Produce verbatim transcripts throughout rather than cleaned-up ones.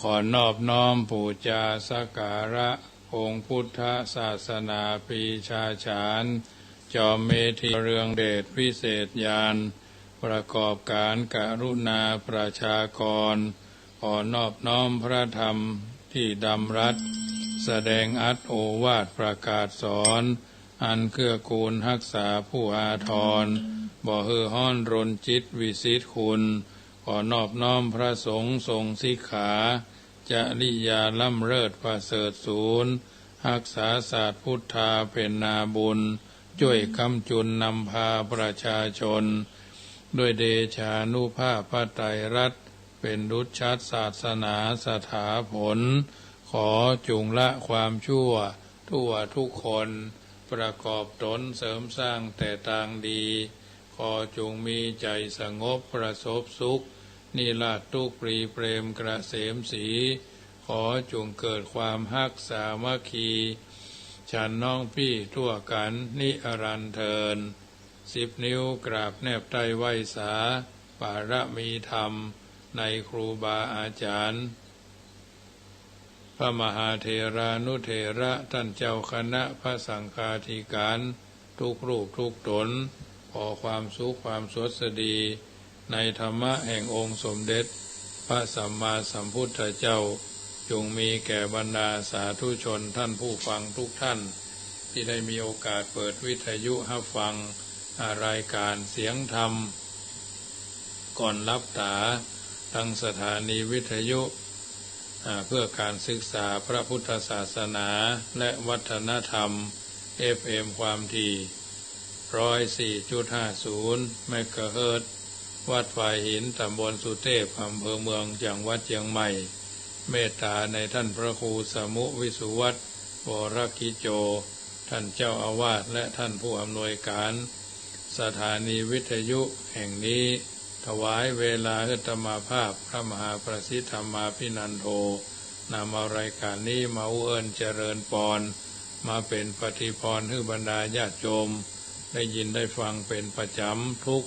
ขอนอบน้อมปู๋จาสักการะองค์พุทธศาสดาปีชาฉาน จอมเมธีเรืองเดชวิเศษญาณ ประกอบก๋านกรุณาประชากร ขอนอบน้อมพระธรรมตี้ดำรัส แสดงอัตถ์โอวาทประกาศสอน อันเกื้อกูลฮักษาผู้อาทร บ่หื้อฮ้อนรนจิตวิสิทธิ์คุณ ขอนอบน้อมพระสงฆ์ทรงสิกขา จริยาล้ำเลิศประเสริฐสูน ฮักษาศาสตร์พุทธาเป๋นนาบุญ จ้วยค้ำจุนนำพาประชาชน ด้วยเดชานุภาพพระไตรรัตน์ เป๋นดุจฉัตรศาสนาสถาผล ขอจุ่งละความชั่วทั่วทุกคน ประกอบตนเสริมสร้างแต่ตางดี ขอจุ่งมีใจ๋สงบประสบสุข นิราศทุกข์ปลีเปรมเกษมศรี ขอจุ่งเกิดความฮักสามัคคี ฉันน้องปี้ทั่วกั๋นนิรันดร์เทอญ สิบนิ้วกราบแนบใต้ไหว้สา ปารมีธรรมในครูบาอาจ๋ารย์ พระมหาเถรานุเถระ ต้านเจ้าคณะพระสังฆาธิก๋าน ทุกรูปทุกต๋น ขอความสุขความสวัสดี ในธรรมะแห่งองค์สมเด็จพระสัมมาสัมพุทธเจ้า จุ่งมีแก่บรรดาสาธุชนต้านผู้ฟังทุกต้าน ตี้ได้มีโอกาสเปิดวิทยุฮับฟัง อ่า รายก๋านเสียงธรรม ก่อนหลับต๋า ตางสถานีวิทยุ อ่า เพื่อก๋านศึกษาพระพุทธศาสนาและวัฒนธรรม เอฟเอ็ม ความถี่ ร้อยสี่จุดห้าศูนย์ เมกะเฮิรตซ์ วัดฝายหิน ต๋ำบลสุเตพ อำเภอเมือง จังหวัดเจียงใหม่ เมตต๋าในต้านพระครูสมุห์ วิสุวัฒน์ วรกิจโจ ต้านเจ้าอาวาสและต้านผู้อำนวยก๋านสถานีวิทยุแห่งนี้ ถวายเวลาหื้ออาตมาภาพพระมหาประสิทธิ์ธรรมาภินันโท นำเอารายก๋านนี้มาอู้เอิ้นเจริญปอน มาเป๋นปฏิภรณ์หื้อบรรดาญาติโยม ได้ยินได้ฟังเป๋นประจ๋ำทุก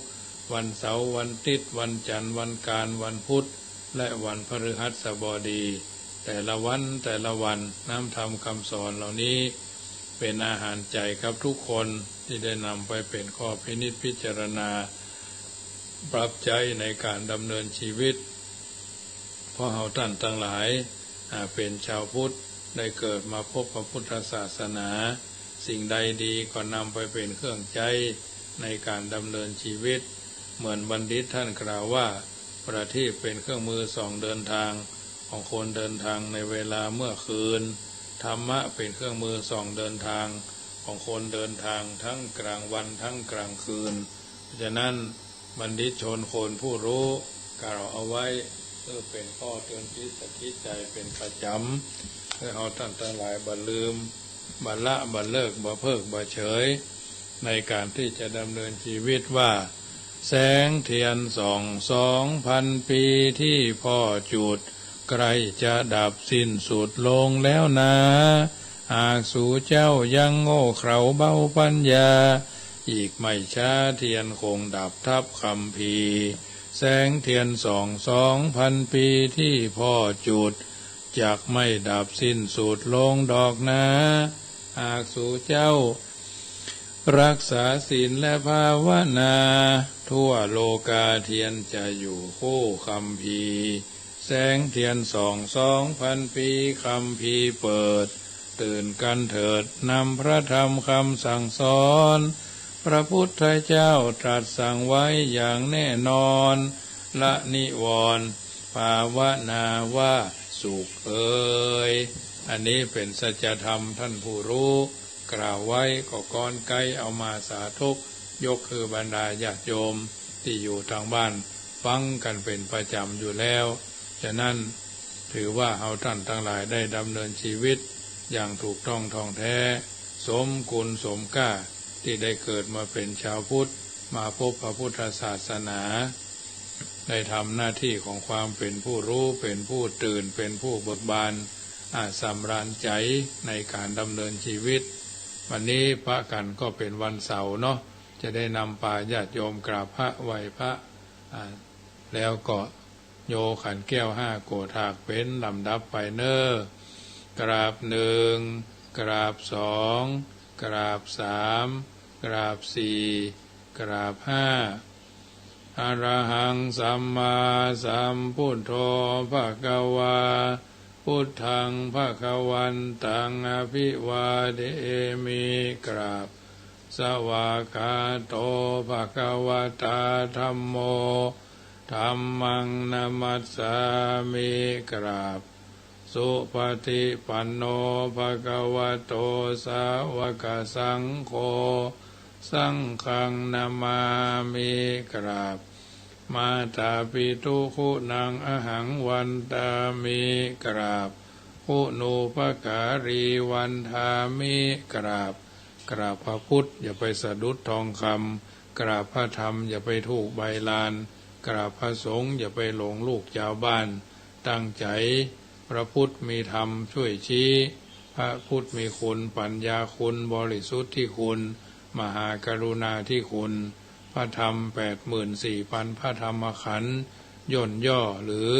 วันเสาร์ วันอาทิตย์ วันจันทร์ วันอังคาร วันพุธ และวันพฤหัสบดี แต่ละวันแต่ละวัน น้ำธรรมคำสอนเหล่านี้ เป๋นอาหารใจ๋กับทุกคน ตี้ได้นำไปเป๋นข้อพินิจพิจารณา ปรับใจ๊ในก๋านดำเนินชีวิต เพราะเฮาต้านตังหลาย อ่า เป๋นชาวพุทธ ได้เกิดมาพบพระพุทธศาสนา สิ่งใดดีก็นำไปเป๋นเครื่องใจ๊ในก๋านดำเนินชีวิต เหมือนบัณฑิตต้านกล่าวว่า ประทีปเป๋นเครื่องมือส่องเดินทางของคนเดินทางในเวลาเมื่อคืน ธรรมะเป๋นเครื่องมือส่องเดินทางของคนเดินทางทั้งกลางวันทั้งกลางคืน เพราะฉะนั้น บัณฑิตชนคนผู้ฮู้ กล่าวเอาไว้ เพื่อเป๋นข้อเตือนจิตสะกิดใจ๋เป๋นประจ๋ำ เพื่อเฮาต้านตังหลายบ่ลืม บ่ละ บ่เลิก บ่เพิก บ่เฉย ในก๋านตี้จะดำเนินชีวิตว่า แสงเทียนส่องสองพันปีที่พ่อจุด ใกล้จะดับสิ้นสุดลงแล้วนา หากสูเจ้ายังโง่เขลาเบาปัญญา อีกไม่ช้าเทียนคงดับทับคัมภีร์ แสงเทียนส่องสองพันปีที่พ่อจุด จักไม่ดับสิ้นสุดลงดอกนา หากสูเจ้า รักษาศีลและภาวนา ทั่วโลกาเทียนจะอยู่คู่คัมภีร์ แสงเทียนส่องสองพันปีคัมภีร์เปิด ตื่นกันเถิดนำพระธรรมคำสั่งสอน พระพุทธเจ้าตรัสสั่งไว้อย่างแน่นอน ละนิวรณ์ภาวนาว่าสุขเอย อันนี้เป๋นสัจธรรมต้านผู้ฮู้ กล่าวไว้ก็ก้อนใก๊เอามาสาธก ยกหื้อบรรดาญาติโยมตี้อยู่ตางบ้านฟังกั๋นเป๋นประจ๋ำอยู่แล้ว ฉะนั้นถือว่าเฮาต้านตังหลายได้ดำเนินชีวิตอย่างถูกต้องท่องแท้ สมคุณสมก้าตี้ได้เกิดมาเป๋นชาวพุทธ มาพบพระพุทธศาสนา ได้ทำหน้าตี้ของความเป๋นผู้ฮู้ เป๋นผู้ตื่น เป๋นผู้เบิกบาน อ่า สำราญใจ๋ในก๋านดำเนินชีวิต วันนี้ปะกั๋นก็เป๋นวันเสาร์เนาะ จะได้นำปาญาติโยมกราบพระไหว้พระ อ่า แล้วก็ โยขันแก้วห้าโกฏฐากเป๋นลำดับไปเน่อ กราบหนึ่ง กราบสอง กราบสาม กราบสี่ กราบห้า Arahaṃ sammāsambuddho bhagavā, buddhaṃ bhagavantaṃ abhivādemi. กราบ Svākkhāto bhagavatā dhammo, dhammaṃ namassāmi. กราบ Supaṭipanno bhagavato sāvakasaṅgho, saṅghaṃ namāmi. กราบ Mātāpituguṇaṃ ahaṃ vandāmi. กราบ Guṇūpakārī vandāmi. กราบ กราบพระพุทธอย่าไปสะดุดทองคำ กราบพระธรรมอย่าไปถูกใบลาน กราบพระสงฆ์อย่าไปหลงลูกจาวบ้าน ตั้งใจ๋ พระพุทธมีธรรมช่วยชี้ พระพุทธมีคุณปัญญาคุณ บริสุทธิคุณ มหากรุณาธิคุณ พระธรรมแปดหมื่นสี่พันพระธรรมขันธ์ ย่นย่อหรือ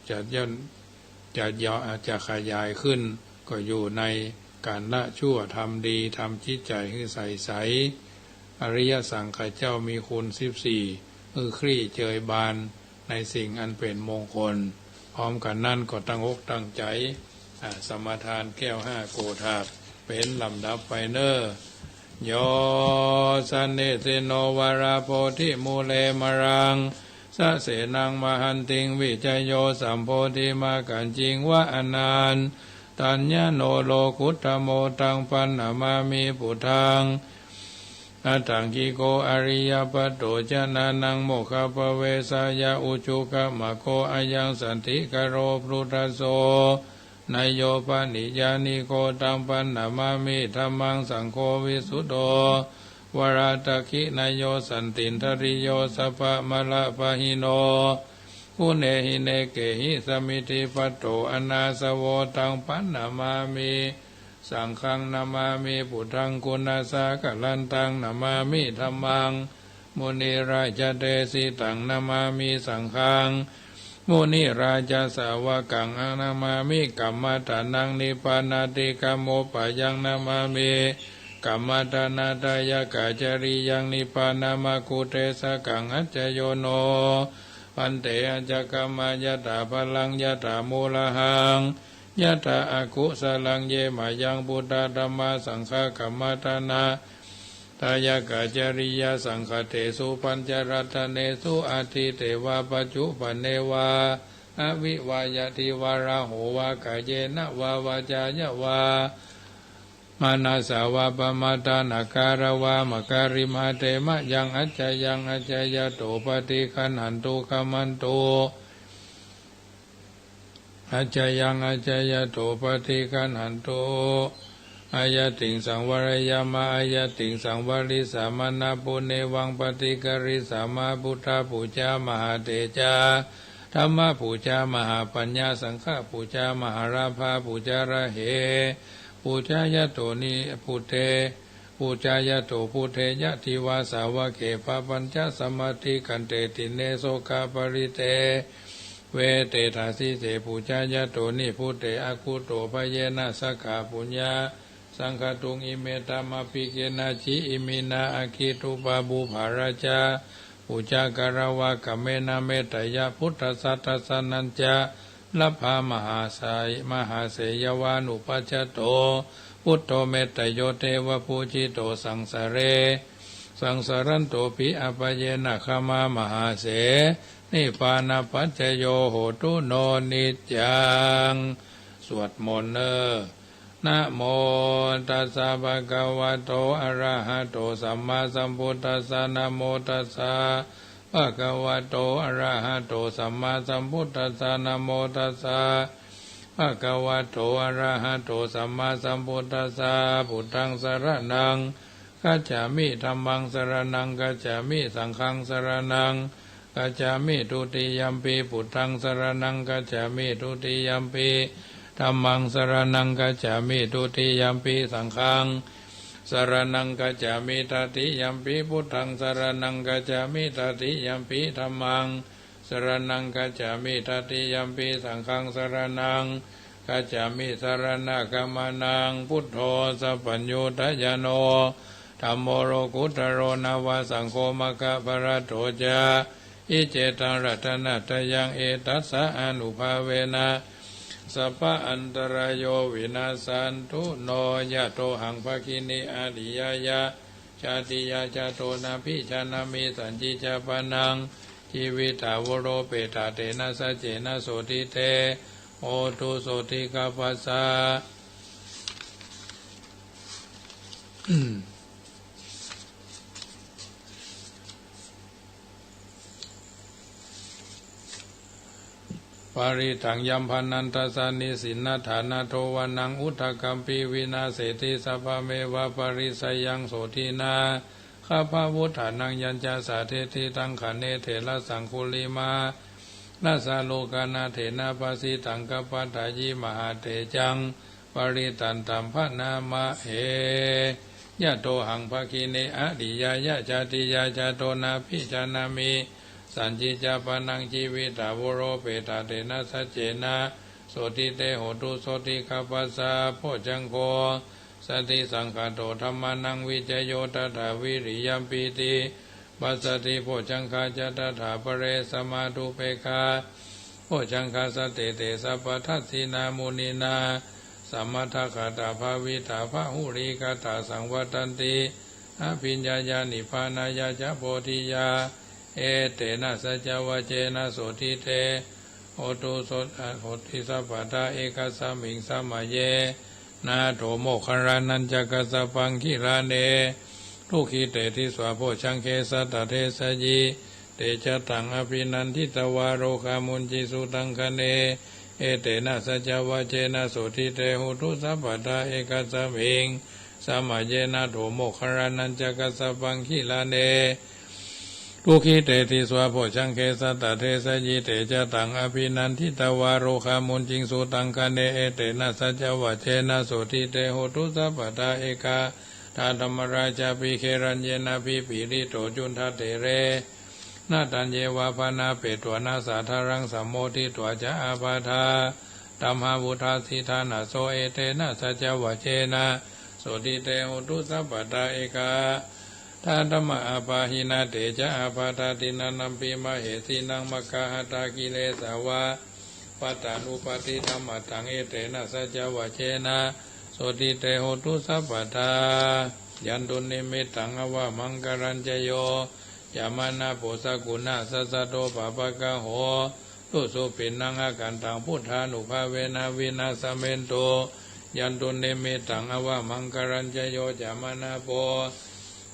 จะย่น จะยาว จะขยายขึ้น ก็อยู่ในการละชั่วทำดี ทำจิตใจ๋หื้อใสใส อริยสังฆเจ้ามีคุณสิบสี่ หื้อคลี่เจยบานในสิ่งอันเป๋นมงคล พร้อมกั๋นนั้นก็ตั้งอกตั้งใจ๋ อ่า สมาทานแก้วห้าโกฏฐากเป๋นลำดับไปเน่อ Yo sannisinno varabodhimūle maraṃ sasenaṃ mahantiṃ vijayo sambodhimaggañciṃ va anatthaññano lokuttamo taṃ paṇṇamāmi buddhaṃ. Aṭṭhaṅgiko ariyapatho janānaṃ mokkhappavesāya ujukamaggo ayaṃ santikaro buddhaso. Ñāyo paṇiyyāniko taṃ paṇṇamāmi dhammaṃ saṅgho visuddho varadakkhiṇeyyo santindriyo sabbamalappahīno guṇehi nekehi samiddhipatto anāsavo taṃ paṇṇamāmi saṅghaṃ namāmi buddhaṃ guṇasāgarantaṃ namāmi dhammaṃ munirājadesitaṃ namāmi saṅghaṃ munirājasāvakaṃ namāmi kammadānaṃ nibbānādikammopayaṃ namāmi kammadānadāyakācariyaṃ nibbānamaggudesakaṃ accayo no bhante accakamma yathā balaṃ yathā mūḷhaṃ yathā akusalaṃ ye mayaṃ buddha dhamma saṅgha kammadāna dāyakācariyasaṅghattesu pañcaratane su atīte vā paccuppane vā avivvāyati vā raho vā kāyena vā vācāya vā manasā vā pamādānakāra vā makarimaṭe mayaṃ accayaṃ accayato paṭiggaṇhantu khamatu accayaṃ accayato paṭiggaṇhantu ayatiṃsaṃ vareyāma ayatiṃsaṃ varissāma nāpunevaṃ paṭikarissāma buddhapūjā mahātejā dhammapūjā mahāpaññā saṅghapūjā mahālābhapūjā rahe pūjāyato ni buddhe pūjāyato buddhe ñativā sāvake papañcasamādikkhante tine sokaparideveṭe dasise pūjāyato nibuddhe aggutto bhayena saha puññasaṅkhātuṃ ime dhammabhikkhena ji iminā aggi duppabhū bārajā pūjā karavā kammena metteyya buddhassa dassanañca labbā mahāsai mahāseyavānubhajjhato buddho metteyo devapūjito saṃsare saṃsarantopi appayena khamā mahāse nibbānapaccayo hotu no niccaṃ. สวดมนต์เน่อ Namo tassa bhagavato arahato sammāsambuddhassa. Namo tassa bhagavato arahato sammāsambuddhassa. Namo tassa bhagavato arahato sammāsambuddhassa. Buddhaṃ saraṇaṃ gacchāmi. Dhammaṃ saraṇaṃ gacchāmi. Saṅghaṃ saraṇaṃ gacchāmi. Dutiyampi buddhaṃ saraṇaṃ gacchāmi. Dutiyampi dhammaṃ saraṇaṃ gacchāmi. Dutiyampi saṅghaṃ saraṇaṃ gacchāmi. Tatiyampi buddhaṃ saraṇaṃ gacchāmi. Tatiyampi dhammaṃ สรณังคัจฉามิ tatiyampi saṅghaṃ saraṇaṃคัจฉามิ saraṇagamanaṃ. Buddho sabbaññutañāṇo dhammo lokuttaro nava saṅgho maggaphalaṭṭho ca. Iccetaṃ ratanattayaṃ etassānubhāvena sabba-antarāyo vinassantu no. Yatohaṃ bhagini ariyāya jātiyā jāto nābhijānāmi sañcicca pāṇaṃ jīvitā voropetā tena saccena sotthi te hotu sotthi gabbhassa. Parittaṃ yam bhaṇantassa nisinnaddhānado vanaṃ uddakampi vināseti sabbameva parisayaṃ sotthinā gabbhavuṭṭhānaṃ. Yañca satthiṭṭhitaṃ ghane therassaṅgulimālassa lokanathena pāsitaṃ gabbhattāyī mahātejam parittaṃ taṃ bhaṇāma he. Yatohaṃ bhagini ariyāya jātiyā jāto nābhijānāmi sañcicca pāṇaṃ jīvitā voropetā tena saccena sotthi te hotu sotthi gabbhassa. Bojjhaṅgo satisaṅkhāto dhammānaṃ vicayo tathā viriyampīti passaddhi bojjhaṅgā ca tathāpare samādhupekkhabojjhaṅgā sattete sabbadassinā muninā sammadakkhātā bhāvitā bahulīkatā saṃvattanti abhiññāya nibbānāya ca bodhiyā. Etena saccavajjena sotthi te hotu sot- hotu sabbadā ekasmiṃ samaye. Nātho moggallānañca kassapaṃ gilāne dukkhite disvā bojjhaṅge satta desayi. Te ca taṃ abhinanditvā rogā muñciṃsu taṅkhaṇe. Etena saccavajjena sotthi te hotu sabbadā ekasmiṃ samaye. Nātho moggallānañca kassapaṃ gilāne dukkhite disvā bojjhaṅge satta desayi. Te ca taṃ abhinanditvā rogā muñciṃsu taṅkhaṇe. Etena saccavajjena sotthi te hotu sabbadā ekadā dhammarājāpi gelaññenābhipīḷito cundattherena taññeva bhaṇāpetvāna sādaraṃ sammoditvā ca ābādhā tamhā vuṭṭhāsi ṭhānaso. Etena saccavajjena sotthi te hotu sabbadā ekadā dhammaābādhena. Te ca ābādhā tiṇṇannampi mahesinaṃ maggāhatakilesā va pattānuppattidhammataṃ. Etena saccavajjena sotthi te hotu sabbadā. Yandunnimittaṃ avamaṅgalañca yo cāmanāpo sakuṇassa saddo pāpaggaho dussupinaṃ akantaṃ buddhānubhāvena vināsamentu. Yandunnimittaṃ avamaṅgalañca yo cāmanāpo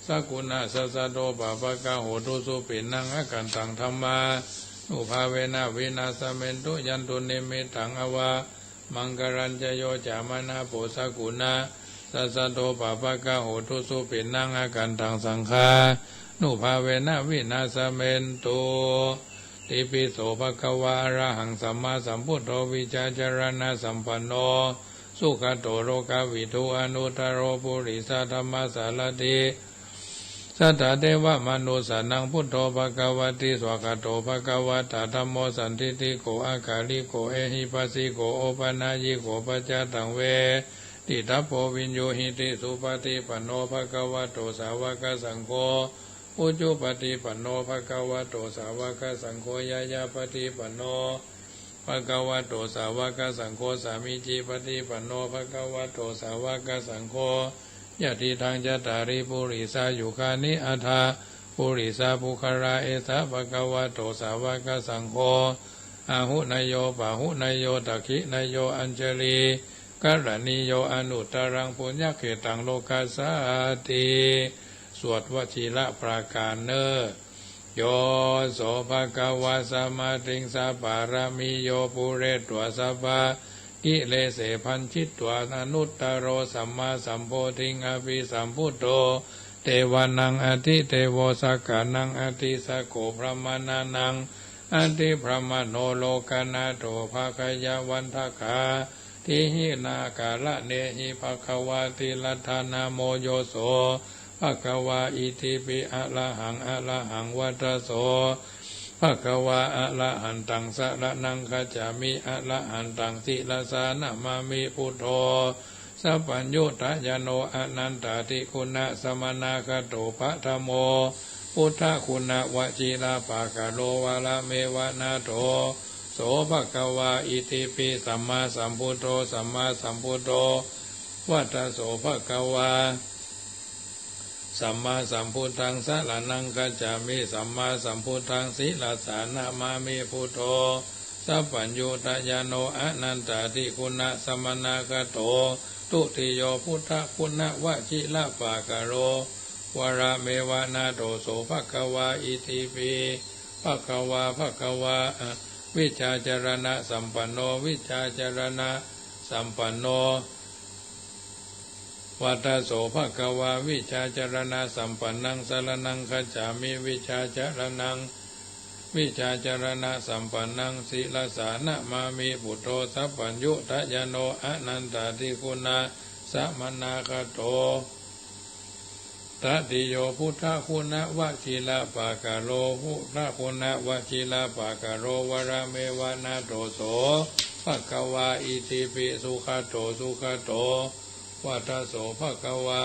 sakuṇassa saddo pāpaggaho dussupinaṃ akantaṃ dhammānubhāvena vināsamentu. Yandunnimittaṃ avamaṅgalañca yo cāmanāpo sakuṇassa saddo pāpaggaho dussupinaṃ akantaṃ saṅghānubhāvena vināsamentu. Itipi so bhagavā arahaṃ sammāsambuddho vijjācaraṇasampanno sugato lokavidū anuttaro purisadammasārathi satthā devamanussānaṃ buddho bhagavāti. Svākkhāto bhagavatā dhammo sandiṭṭhiko akāliko ehipassiko opanayiko paccattaṃ veditabbo viññūhīti. Supaṭipanno bhagavato sāvakasaṅgho, ujupaṭipanno bhagavato sāvakasaṅgho, ñāyapaṭipanno bhagavato sāvakasaṅgho, sāmīcipaṭipanno bhagavato sāvakasaṅgho, yadidaṃ cattāri purisayugāni aṭṭha purisapuggalā, esa bhagavato sāvakasaṅgho, āhuneyyo pāhuneyyo dakkhiṇeyyo añjalikaraṇīyo anuttaraṃ puññakkhettaṃ lokassāti. สวดวชิรปราการเนอ Yo so bhagavā sammātiṃsapāramiyo pūretvā sabbakilesebhañjitvā anuttaro sammāsambodhiṃ abhisambuddho devānaṃ adhidevo sakkānaṃ adhisakko brahmanaṃ adhibrahmano lokanaṭṭho bhāgyavantāgā thīhi nāgakāraṇehi bhagavāti. Rattanamo yo so bhagavā itipi arahaṃ arahaṃ vaddaso ภะคะวา อะระหันตัง สะระณัง คัจฉามิ อะระหันตัง ศิรสา นะมามิ พุทโธ สัพพัญญุตะยาโน อะนันตาทิคุณะสะมะนาคะโต ปะทะโม พุทธะคุณะวะจิระปะกะโล วะระเมวะ นาโถ โส ภะคะวา อิติปิ สัมมาสัมพุทโธ สัมมาสัมพุทโธ วะทะโส ภะคะวา สัมมาสัมพุทธัง สะระณัง คัจฉามิ สัมมาสัมพุทธัง ศิรสา นะมามิ พุทโธ สัพพัญญุตะยาโน อะนันตาทิคุณะสะมะนาคะโต ทุติโย พุทธะคุณะวะจิระปะกะโล วะระเมวะ นาโถ โส ภะคะวา อิติปิ ภะคะวา ภะคะวา อะ วิชชาจารณะสัมปันโน วิชชาจารณะสัมปันโน วะทะโส ภะคะวา วิชชาจารณะสัมปันนัง สะระณัง คัจฉามิ วิชชาจารณัง วิชชาจารณะสัมปันนัง ศิรสา นะมามิ พุทโธ สัพพัญญุตะยาโน อะนันตาทิคุณะสะมะนาคะโต ตติโย พุทธะคุณะวะจิระปะกะโล พุทธะคุณะวะจิระปะกะโล วะระเมวะ นาโถ โส ภะคะวา อิติปิ สุขะโต สุขะโต วะทะโส ภะคะวา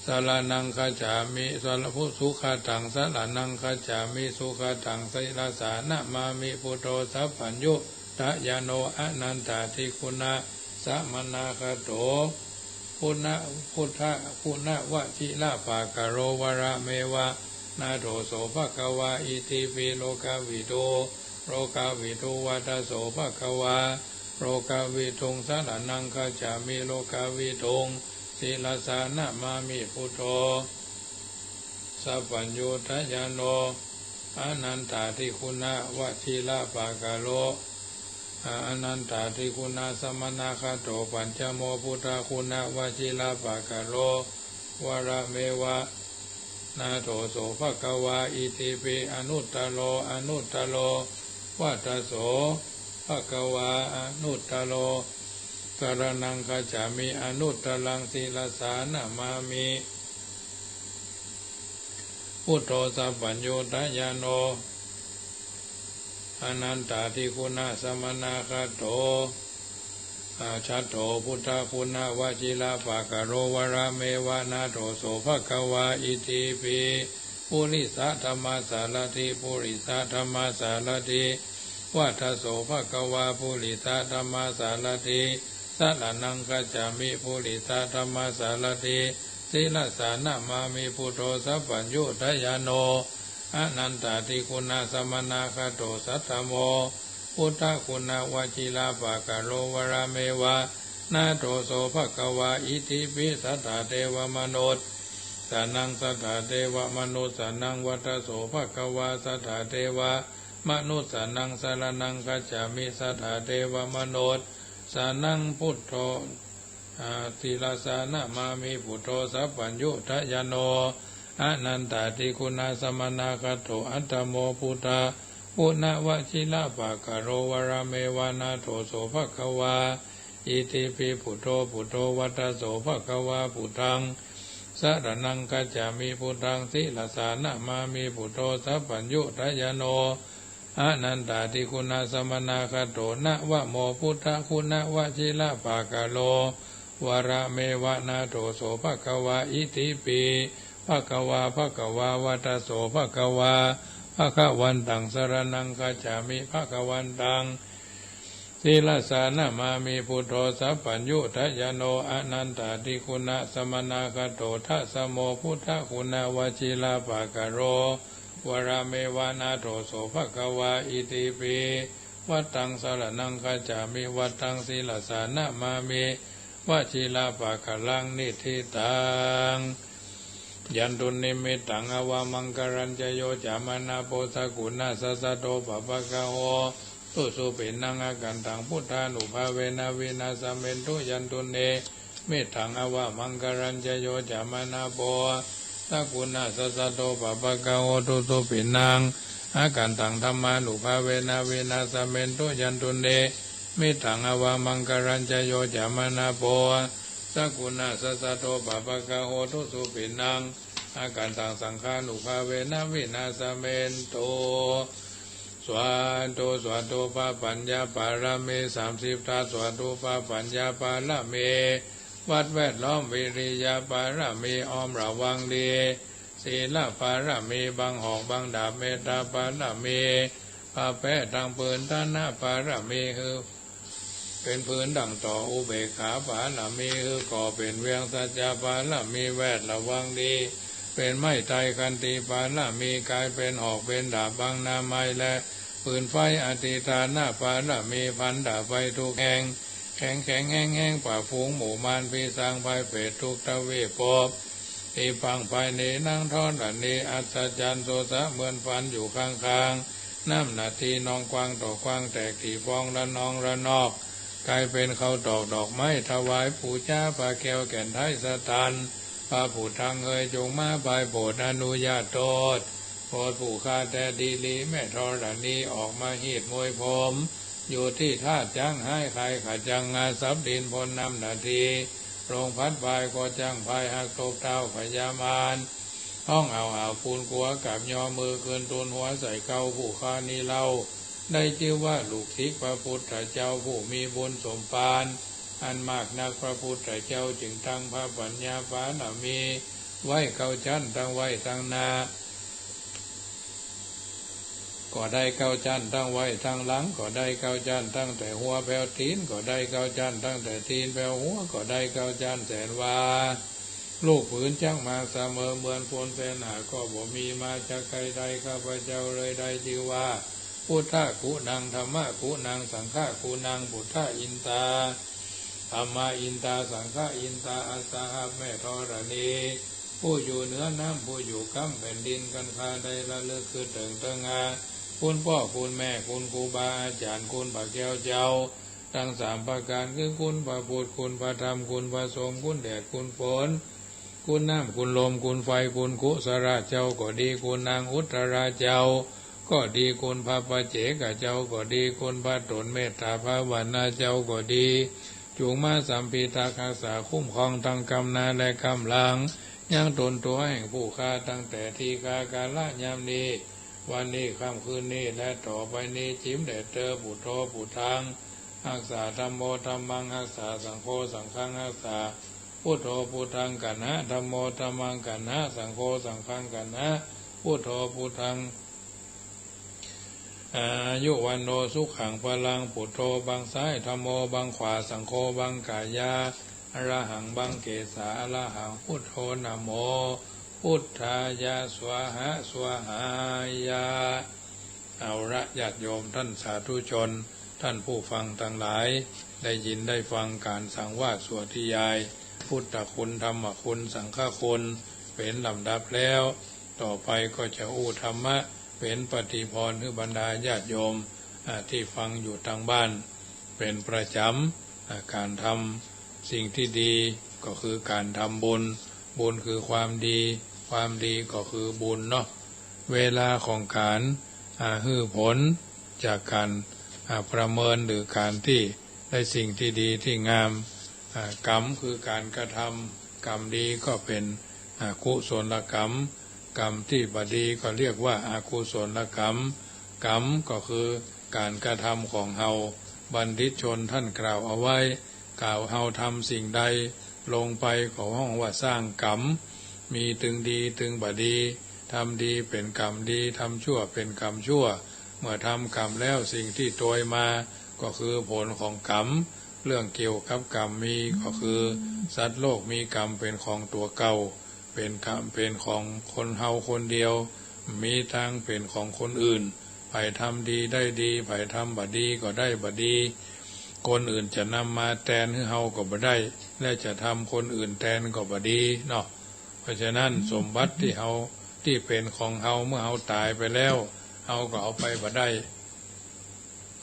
สะระณัง คัจฉามิ สะระ พุ สุขะตัง สะระณัง คัจฉามิ สุขะตัง ศิรสา นะมามิ พุทโธ สัพพัญญุตะยาโน อะนันตาทิคุณะสะมะนาคะโต พุทธะ พุทธะคุณะวะจิระปะกะโล วะระเมวะ นาโถ โส ภะคะวา อิติปิ โลกะวิทู โลกะวิทู วะทะโส ภะคะวา โลกะวิทู สะระณัง คัจฉามิ โลกะวิทู ศิรสา นะมามิ พุทโธ สัพพัญญุตะยาโน อะนันตาทิคุณะวะจิระปะกะโล อะ อะนันตาทิคุณะสะมะนาคะโต ปัจฉะโม พุทธะคุณะวะจิระปะกะโล วะระเมวะ นาโถ โส ภะคะวา อิติปิ อนุตตะโร อนุตตะโร วะทะโส ภะคะวา อนุตตะโร สะระณัง คัจฉามิ อนุตตะรัง ศิรสา นะมามิ พุทโธ สัพพัญญุตะยาโน อะนันตาทิคุณะสะมะนาคะโต อะ ชัตโถ พุทธะคุณะวะจิระปะกะโล วะระเมวะ นาโถ โส ภะคะวา อิติปิ ปุริสะธัมมะสารถิ ปุริสะธัมมะสารถิ วะทะโส ภะคะวา ปุริสะธัมมะสารถิ สะระณัง คัจฉามิ ปุริสะธัมมะสารถิ ศิรสา นะมามิ พุทโธ สัพพัญญุตะยาโน อะนันตาทิคุณะสะมะนาคะโต สัตถะโม พุทธะคุณะวะจิระปะกะโล วะระเมวะ นาโถ โส ภะคะวา อิติปิ สัตถาเทวะมนุสสานัง สัตถาเทวะมนุสสานัง วะทะโส ภะคะวา สัตถาเทวะมนุสสานัง สะระณัง คัจฉามิ สัตถาเทวะมนุสสานัง พุทโธ อะ ศิรสา นะมามิ พุทโธ สัพพัญญุตะยาโน อะนันตาทิคุณะสะมะนาคะโต อัตถะโม พุทธะคุณะวะจิระปะกะโล วะระเมวะ นาโถ โส ภะคะวา อิติปิ พุทโธ พุทโธ วะทะโส ภะคะวา พุทธัง สะระณัง คัจฉามิ พุทธัง ศิรสา นะมามิ พุทโธ สัพพัญญุตะยาโน อะนันตาทิคุณะสะมะนาคะโต นะวะโม พุทธะคุณะวะจิระปะกะโล วะระเมวะ นาโถ โส ภะคะวา อิติปิ ภะคะวา ภะคะวา วะทะโส ภะคะวา ภะคะวันตัง สะระณัง คัจฉามิ ภะคะวันตัง ศิรสา นะมามิ พุทโธ สัพพัญญุตะยาโน อะนันตาทิคุณะสะมะนาคะโต ทัสสะโม พุทธะคุณะวะจิระปะกะโล วะระเมวะ นาโถ โส ภะคะวา อิติปิ วัตตัง สะระณัง คัจฉามิ วัตตัง ศิรสา นะมามิ วะจิระปะกะลัง นิฏฐิตัง ยันตุนนิมิตตัง อะวะมังคะลัญจะ โยจะมะนะโพ สะกุณัสสะ สะโท ปะปะกะโห ตุ สุปิณัง อาคันตัง พุทธานุภาเวนะ วินาสะเมนตุ ยันตุนนิมิตตัง อะวะมังคะลัญจะ โยจะมะนะโพ สะกุณัสสะ สะโท ปะปะกะโห ตุ สุปิณัง อาคันตัง ธัมมานุภาเวนะ วินาสะเมนตุ ยันตุนนิมิตตัง อะวะมังคะลัญจะ โยจะมะนะโพ สะกุณัสสะ สะโท ปะปะกะโห ตุ สุปิณัง อาคันตัง สังฆานุภาเวนะ วินาสเมนตุ สาธุ สาธุ พระปัญญาปารมีสามสิบทัศ สาธุ พระปัญญาปารมี วัดแวดล้อม วิริยะปารมี อ้อมระวังดี ศีลปารมี บังหอกบังดาบ เมตตาปารมี พระแป๊ตั้งปืน ฐานะปารมี หื้อ เป๋นปืนดั่งต่อ อุเบกขาปารมี หื้อก่อเป๋นเวียง สัจจะปารมี แวดระวังดี เป๋นไม้ไต้ ขันติปารมี ก๋ายเป๋นหอกเป๋นดาบ บังหน้าไม้และปืนไฟ อธิฐานะปารมี พันดาบไปทุกแห่ง แข็งแข็งแฮงแฮง ปราบฝูงหมู่มาร ผีสางภัยเปรต ทุกทวีปภพ ตี้พังภายในนางธรณี อัศจรรย์โสสะเหมือนฝัน อยู่ข้างๆ น้ำหน้าตี้นอง กว้างต่อกว้าง แตกตี้ฟองระนองระนอก ก๋ายเป๋นข้าวตอกดอกไม้ ถวายปู๋จา พระแก้วแก่นไทยสะตัน พระพุทธังเอ๋ย จงมาปายโผดอนุญาตโตษ โผดผู้ข้าแต่ดีหลี แม่ธรณีออกมาฮีดมวยผม อยู่ตี้ธาตุจ๊างฮ้าย ใค่ขจังงาสับดิน ป๊นน้ำหน้าตี้ ลงพัดพาย ก็จ๊างพายหักตกเต้า พญามารฮ้องอ้าวอ้าว ปูนกั๋วกราบยอมือ ขึ้นตูนหัวใส่เกล้า ผู้ข้านี้เล่า ได้จื้อว่าลูกศิษย์พระพุทธเจ้า ผู้มีบุญสมภารอันมากนัก พระพุทธเจ้าจึงตั้งพระปัญญาปารมี ไว้เก้าจั้น ตั้งไว้ตังหน้า ก็ได้เก้าจั้น ตั้งไว้ตังหลัง ก็ได้เก้าจั้น ตั้งแต่หัวแผวตี๋น ก็ได้เก้าจั้น ตั้งแต่ตี๋นแผวหัว ก็ได้เก้าจั้น แสนวา ลูกผืนจักมาเสมอ เหมือนฝนแสนหา ก็บ่มีมาจากใครใด ข้าพเจ้าเลยได้จื้อว่า พุทธกุณัง ธัมมกุณัง สังฆกุณัง พุทธอินตา ธัมมาอินตา สังฆอินตา อัสสหัส แม่ธรณี ผู้อยู่เหนือน้ำ ผู้อยู่ก้ำแผ่นดิน กันข้าได้ระลึกคือเถิงเถิงหา คุณป้อคุณแม่ คุณครูบาอาจ๋ารย์ คุณพระแก้วเจ้า ตังสามประก๋าน คือคุณพระพุทธ คุณพระธรรม คุณพระสงฆ์ คุณแดด คุณฝน คุณน้ำ คุณลม คุณไฟ คุณกุสลาเจ้าก็ดี คุณนางอุตตราเจ้าก็ดี คุณพระปัจเจกเจ้าก็ดี คุณพระต๋นเมตตาภาวนาเจ้าก็ดี จุ่งมาสัมพิทักษ์ฮักษาคุ้มครองตังก้ำหน้าและก้ำหลัง ยังต๋นตั๋วแห่งผู้ข้า ตั้งแต่ตี้ข้ากาละยามนี้ วันนี้ค่ำคืนนี้ และต่อไปนี้ จิ๋มแด่เตอ ปุโธ ปุถัง ฮักษา ธัมโม ธัมมัง ฮักษา สังโฆ สังฆัง ฮักษา ปุโธ ปุถัง กัณหะ ธัมโม ธัมมัง กัณหะ สังโฆ สังฆัง กัณหะ ปุโธ ปุถัง อายุ วัณโณ สุขัง พลัง ปุโธ บังซ้าย ธัมโม บังขวา สังโฆ บังกายา อรหัง บังเกศา อรหัง ปุโธ นะโม ปุทธายะ สวาหะ สวาหายะ เอาละ ญาติโยมท่านสาธุชน ท่านผู้ฟังตังหลาย ได้ยินได้ฟังก๋านสังวาสสวดนิยาย พุทธคุณ ธัมมคุณ สังฆคุณ เป๋นลำดับแล้ว ต่อไปก็จะอู้ธรรมะ เป๋นปฏิภรณ์หื้อบรรดาญาติโยม อ่า ตี้ฟังอยู่ตังบ้าน เป๋นประจ๋ำ อ่า ก๋านทำสิ่งตี้ดีก็คือก๋านทำบุญ บุญคือความดี ความดีก็คือบุญเนาะ เวลาของก๋าน อ่า หื้อผลจากก๋าน อ่า ประเมินหรือก๋านตี้ได้สิ่งตี้ดีตี้งาม อ่า กรรมคือก๋านกระทำ กรรมดีก็เป๋น อ่า กุศลกรรม กรรมตี้บ่ดีก็เรียกว่าอกุศลกรรม กรรมก็คือก๋านกระทำของเฮา บัณฑิตชนท่านกล่าวเอาไว้ กล่าวเฮาทำสิ่งใดลงไปก็ฮ้องว่าสร้างกรรม มีตึงดีตึงบ่ดี ทำดีเป๋นกรรมดี ทำชั่วเป๋นกรรมชั่ว เมื่อทำกรรมแล้วสิ่งตี้ตวยมาก็คือผลของกรรม เรื่องเกี่ยวกับกรรมมีก็คือ สัตว์โลกมีกรรมเป๋นของตั๋วเก่า เป๋นกรรมเป๋นของคนเฮาคนเดียว มีตังเป๋นของคนอื่น ใผทำดีได้ดี ใผทำบ่ดีก็ได้บ่ดี คนอื่นจะนำมาแตนหื้อเฮาก็บ่ได้ และจะทำคนอื่นแตนก็บ่ดีเนาะ เพราะฉะนั้นสมบัติตี้เฮา ตี้เป๋นของเฮาเมื่อเฮาต๋ายไปแล้ว เฮาก็เอาไปบ่ได้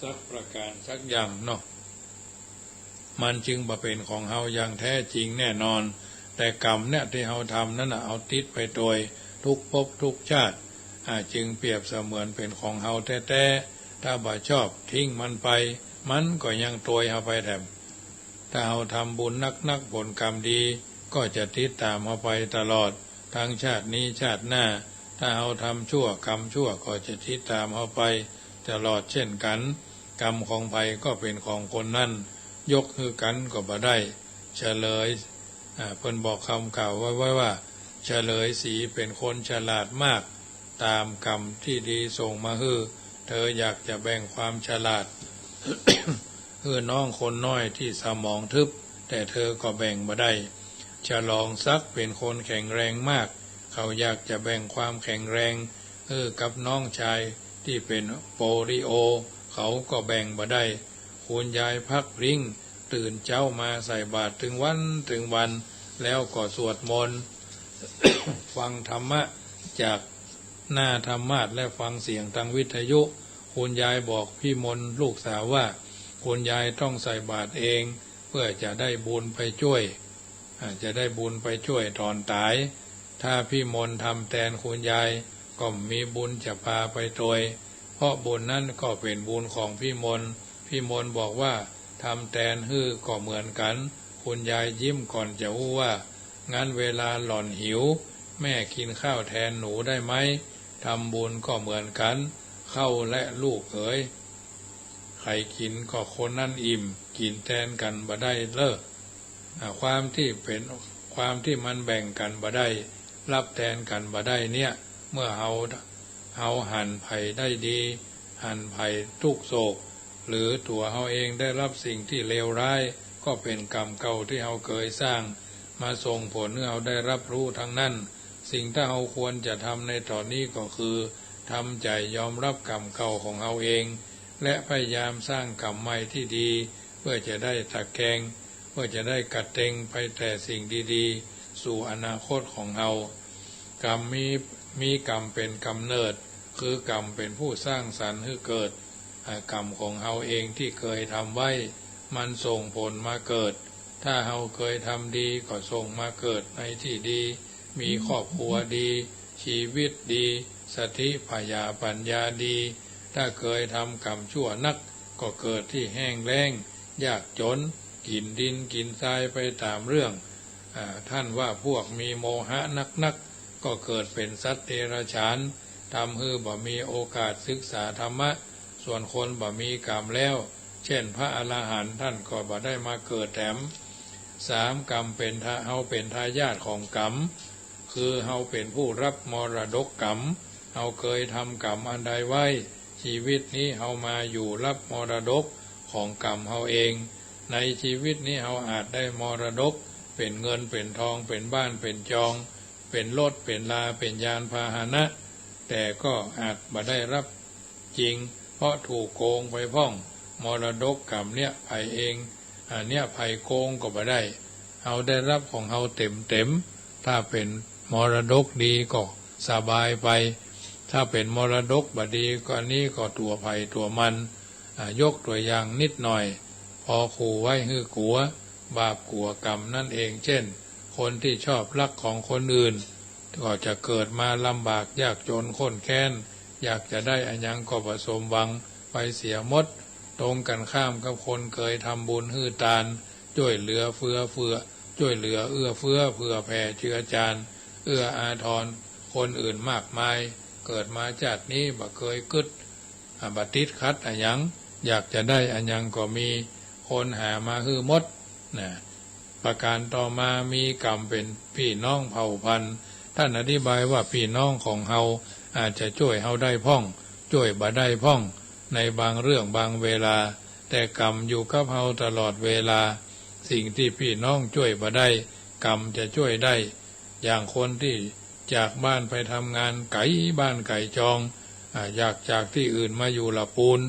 สักประก๋านสักอย่างเนาะ มันจึงบ่เป๋นของเฮาอย่างแท้จริงแน่นอน แต่กรรมเนี่ยตี้เฮาทำนั้นน่ะ เอาติดไปตวยทุกภพทุกชาติ อ่า จึงเปรียบเสมือนเป๋นของเฮาแต๊ๆ ถ้าบ่ชอบทิ้งมันไป มันก็ยังตวยเฮาไปแถม ถ้าเฮาทำบุญนักๆ ผลกรรมดีก็จะติดต๋ามเฮาไปตลอด ตังชาตินี้ชาติหน้า ถ้าเฮาทำชั่ว กรรมชั่วก็จะติดต๋ามเฮาไปตลอดเช่นกั๋น กรรมของใผก็เป๋นของคนนั้น ยกหื้อกั๋นก็บ่ได้ เฉลย อ่า เปิ้นบอกกำกล่าวไว้ ไว้ว่า เฉลยศรีเป๋นคนฉลาดมาก ต๋ามกรรมตี้ดีส่งมาหื้อ เธออยากจะแบ่งความฉลาด หื้อน้องคนน้อยตี้สมองทึบ แต่เธอก็แบ่งบ่ได้ ฉลองศักดิ์เป๋นคนแข็งแรงมาก เขาอยากจะแบ่งความแข็งแรงหื้อกับน้องจายตี้เป๋นโปลิโอ เขาก็แบ่งบ่ได้ คุณยายพักพลิ้ง ตื่นเจ๊ามาใส่บาตรตึงวันตึงวัน แล้วก็สวดมนต์ ฟังธรรมะจากหน้าธรรมาสน์ และฟังเสียงตางวิทยุ คุณยายบอกพี่มนต์ลูกสาวว่า คุณยายต้องใส่บาตรเอง เพื่อจะได้บุญไปจ้วย อ่า จะได้บุญไปจ้วยต๋อนต๋าย ถ้าพี่มนต์ทำแตนคุณยาย ก็บ่มีบุญจะปาไปตวย เพราะบุญนั้นก็เป๋นบุญของพี่มนต์ พี่มนต์บอกว่า ทำแตนหื้อก็เหมือนกั๋น คุณยายยิ้มก่อนจะอู้ว่า งั้นเวลาหล่อนหิว แม่กิ๋นข้าวแตนหนูได้ไหม ทำบุญก็เหมือนกั๋น ข้าวและลูกเอ๋ย ใผกิ๋นก็คนนั้นอิ่ม กิ๋นแตนกั๋นบ่ได้เล่อ อ่า ความตี้เป๋น ความตี้มันแบ่งกั๋นบ่ได้ ฮับแตนกั๋นบ่ได้เนี่ย เมื่อเฮา เฮาหันใผได้ดี หันใผตุ๊กข์โศก หรือตั๋วเฮาเองได้ฮับสิ่งตี้เลวร้าย ก็เป๋นกรรมเก่าตี้เฮาเกยสร้าง มาส่งผลหื้อเฮาได้ฮับฮู้ตังนั้น สิ่งตี้เฮาควรจะทำในต๋อนนี้ก็คือ ทำใจ๋ยอมฮับกรรมเก่าของเฮาเอง และพยายามสร้างกรรมใหม่ตี้ดี เพื่อจะได้ตะแกง เพื่อจะได้กระเต็งไปแต่สิ่งดีๆ สู่อนาคตของเฮา กรรมมี มีกรรมเป๋นก๋ำเนิด คือกรรมเป๋นผู้สร้างสรรค์หื้อเกิด อ่า กรรมของเฮาเองตี้เกยทำไว้ มันส่งผลมาเกิด ถ้าเฮาเกยทำดีก็ส่งมาเกิดในตี้ดี มีครอบครัวดี ชีวิตดี สติผญาปั๋ญญาดี ถ้าเกยทำกรรมชั่วนัก ก็เกิดตี้แห้งแล้ง ยากจ๋น กิ๋นดินกิ๋นทรายไปต๋ามเรื่อง อ่า ต้านว่าพวกมีโมหะนักๆ ก็เกิดเป๋นสัตว์เดรัจฉาน ทำหื้อบ่มีโอกาสศึกษาธรรมะ ส่วนคนบ่มีกรรมแล้ว เช่นพระอรหันต์ ต้านก็บ่ได้มาเกิดแถม สาม กรรมเป๋นทา เฮาเป๋นทายาทของกรรม คือเฮาเป๋นผู้ฮับมรดกกรรม เฮาเกยทำกรรมอันใดไว้ ชีวิตนี้เฮามาอยู่ฮับมรดกของกรรมเฮาเอง ในชีวิตนี้เฮาอาจได้มรดก เป๋นเงินเป๋นทอง เป๋นบ้านเป๋นจอง เป๋นรถเป๋นรา เป๋นยานพาหนะ แต่ก็อาจบ่ได้ฮับ จริง เพราะถูกโกงไปพ่อง มรดกกรรมเนี่ยใผเอง อ่า เนี่ยใผโกงก็บ่ได้ เฮาได้ฮับของเฮาเต๋มๆ ถ้าเป๋นมรดกดีก็สบายไป ถ้าเป๋นมรดกบ่ดีก็อันนี้ก็ตั๋วใผตั๋วมัน อ่า ยกตั๋วอย่างนิดหน่อย พอขู่ไว้หื้อกั๋ว บาปกั๋วกรรมนั่นเอง เช่น คนตี้ชอบลักของคนอื่น ก็จะเกิดมาลำบากยากจ๋นข้นแค้น อยากจะได้อะหยังก็บ่สมหวัง ไปเสียหมด ตรงกั๋นข้ามกับคนเกยทำบุญหื้อตาน จ้วยเหลือเฟื้อเฟือ จ้วยเหลือเอื้อเฟื้อเผื่อแผ่เจือจาน เอื้ออาทรคนอื่นมากมาย เกิดมาจาตินี้บ่เกยกึ๊ด อ่า บ่ติดขัดอะหยัง อยากจะได้อะหยังก็มี คนหามาหื้อหมด นะ ประการต่อมามีกรรมเป๋นปี้น้องเผ่าพันธุ์ ต้านอธิบายว่าปี้น้องของเฮาอาจจะจ้วยเฮาได้พ่อง จ้วยบ่ได้พ่อง ในบางเรื่องบางเวลา แต่กรรมอยู่กับเฮาตลอดเวลา สิ่งตี้ปี้น้องจ้วยบ่ได้ กรรมจะจ้วยได้ อย่างคนตี้จากบ้านไปทำงานไก๋บ้านไก๋จอง อ่า อยากจากตี้อื่นมาอยู่ละปูน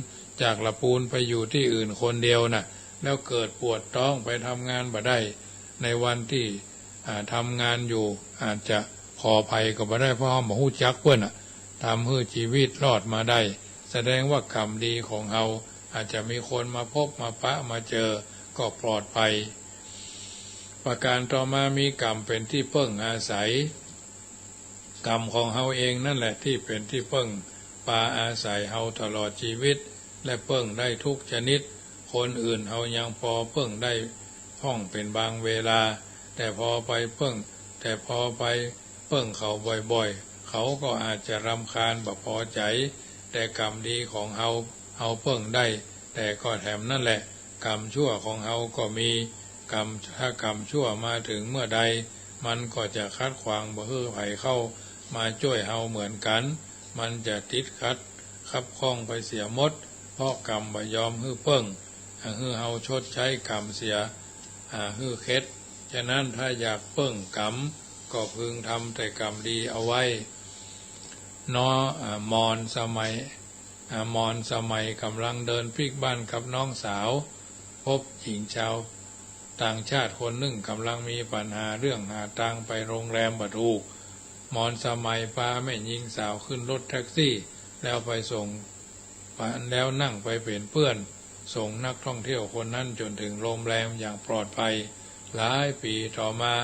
จากละปูนไปอยู่ตี้อื่นคนเดียวน่ะ แล้วเกิดปวดต๊องไปทำงานบ่ได้ ในวันตี้ อ่า ทำงานอยู่ อาจจะขอใผก็บ่ได้ เพราะเฮาบ่ฮู้จักเปิ้นน่ะ ทำหื้อจีวิตรอดมาได้ แสดงว่ากรรมดีของเฮา อาจจะมีคนมาพบมาปะมาเจอ ก็ปลอดภัย ประการต่อมามีกรรมเป๋นตี้เปิ้งอาศัย กรรมของเฮาเองนั่นแหละตี้เป๋นตี้เปิ้งปาอาศัยเฮาตลอดจีวิต และเปิ้งได้ทุกชนิด คนอื่นเฮายังปอเปิ้งได้พ่องเป๋นบางเวลา แต่ปอไปเปิ้ง แต่ปอไป เปิ้งเขาบ่อยๆ เขาก็อาจจะรำคาญบ่ปอใจ๋ แต่กรรมดีของเฮา เฮาเปิ้งได้ แต่ก็แถมนั้นแหละ กรรมชั่วของเฮาก็มี กรรม ถ้ากรรมชั่วมาเถิงเมื่อใด มันก็จะขัดขวางบ่หื้อใผเข้ามาจ้วยเฮาเหมือนกั๋น มันจะติดขัดคับข้องไปเสียหมด เพราะกรรมบ่ยอมหื้อเปิ้ง อ่า หื้อเฮาชดใจ๊กรรมเสีย อ่า หื้อเข็ด ฉะนั้นถ้าอยากเปิ้งกรรม ก็พึงทำแต่กรรมดีเอาไว้ เนาะ อ่า มอนสมัย อ่า มอนสมัยก่ำลังเดินปิ๊กบ้านกับน้องสาว พบหญิงชาวต่างชาติคนนึ่งก่ำลังมีปัญหาเรื่องหาตางไปโรงแรมบ่ถูก มอนสมัยปาแม่ญิงสาวขึ้นรถแท็กซี่ แล้วไปส่ง แล้วนั่งไปเป๋นเปื้อน ส่งนักท่องเที่ยวคนนั้นจ๋นเถิงโรงแรมอย่างปลอดภัย หลายปี๋ต่อมา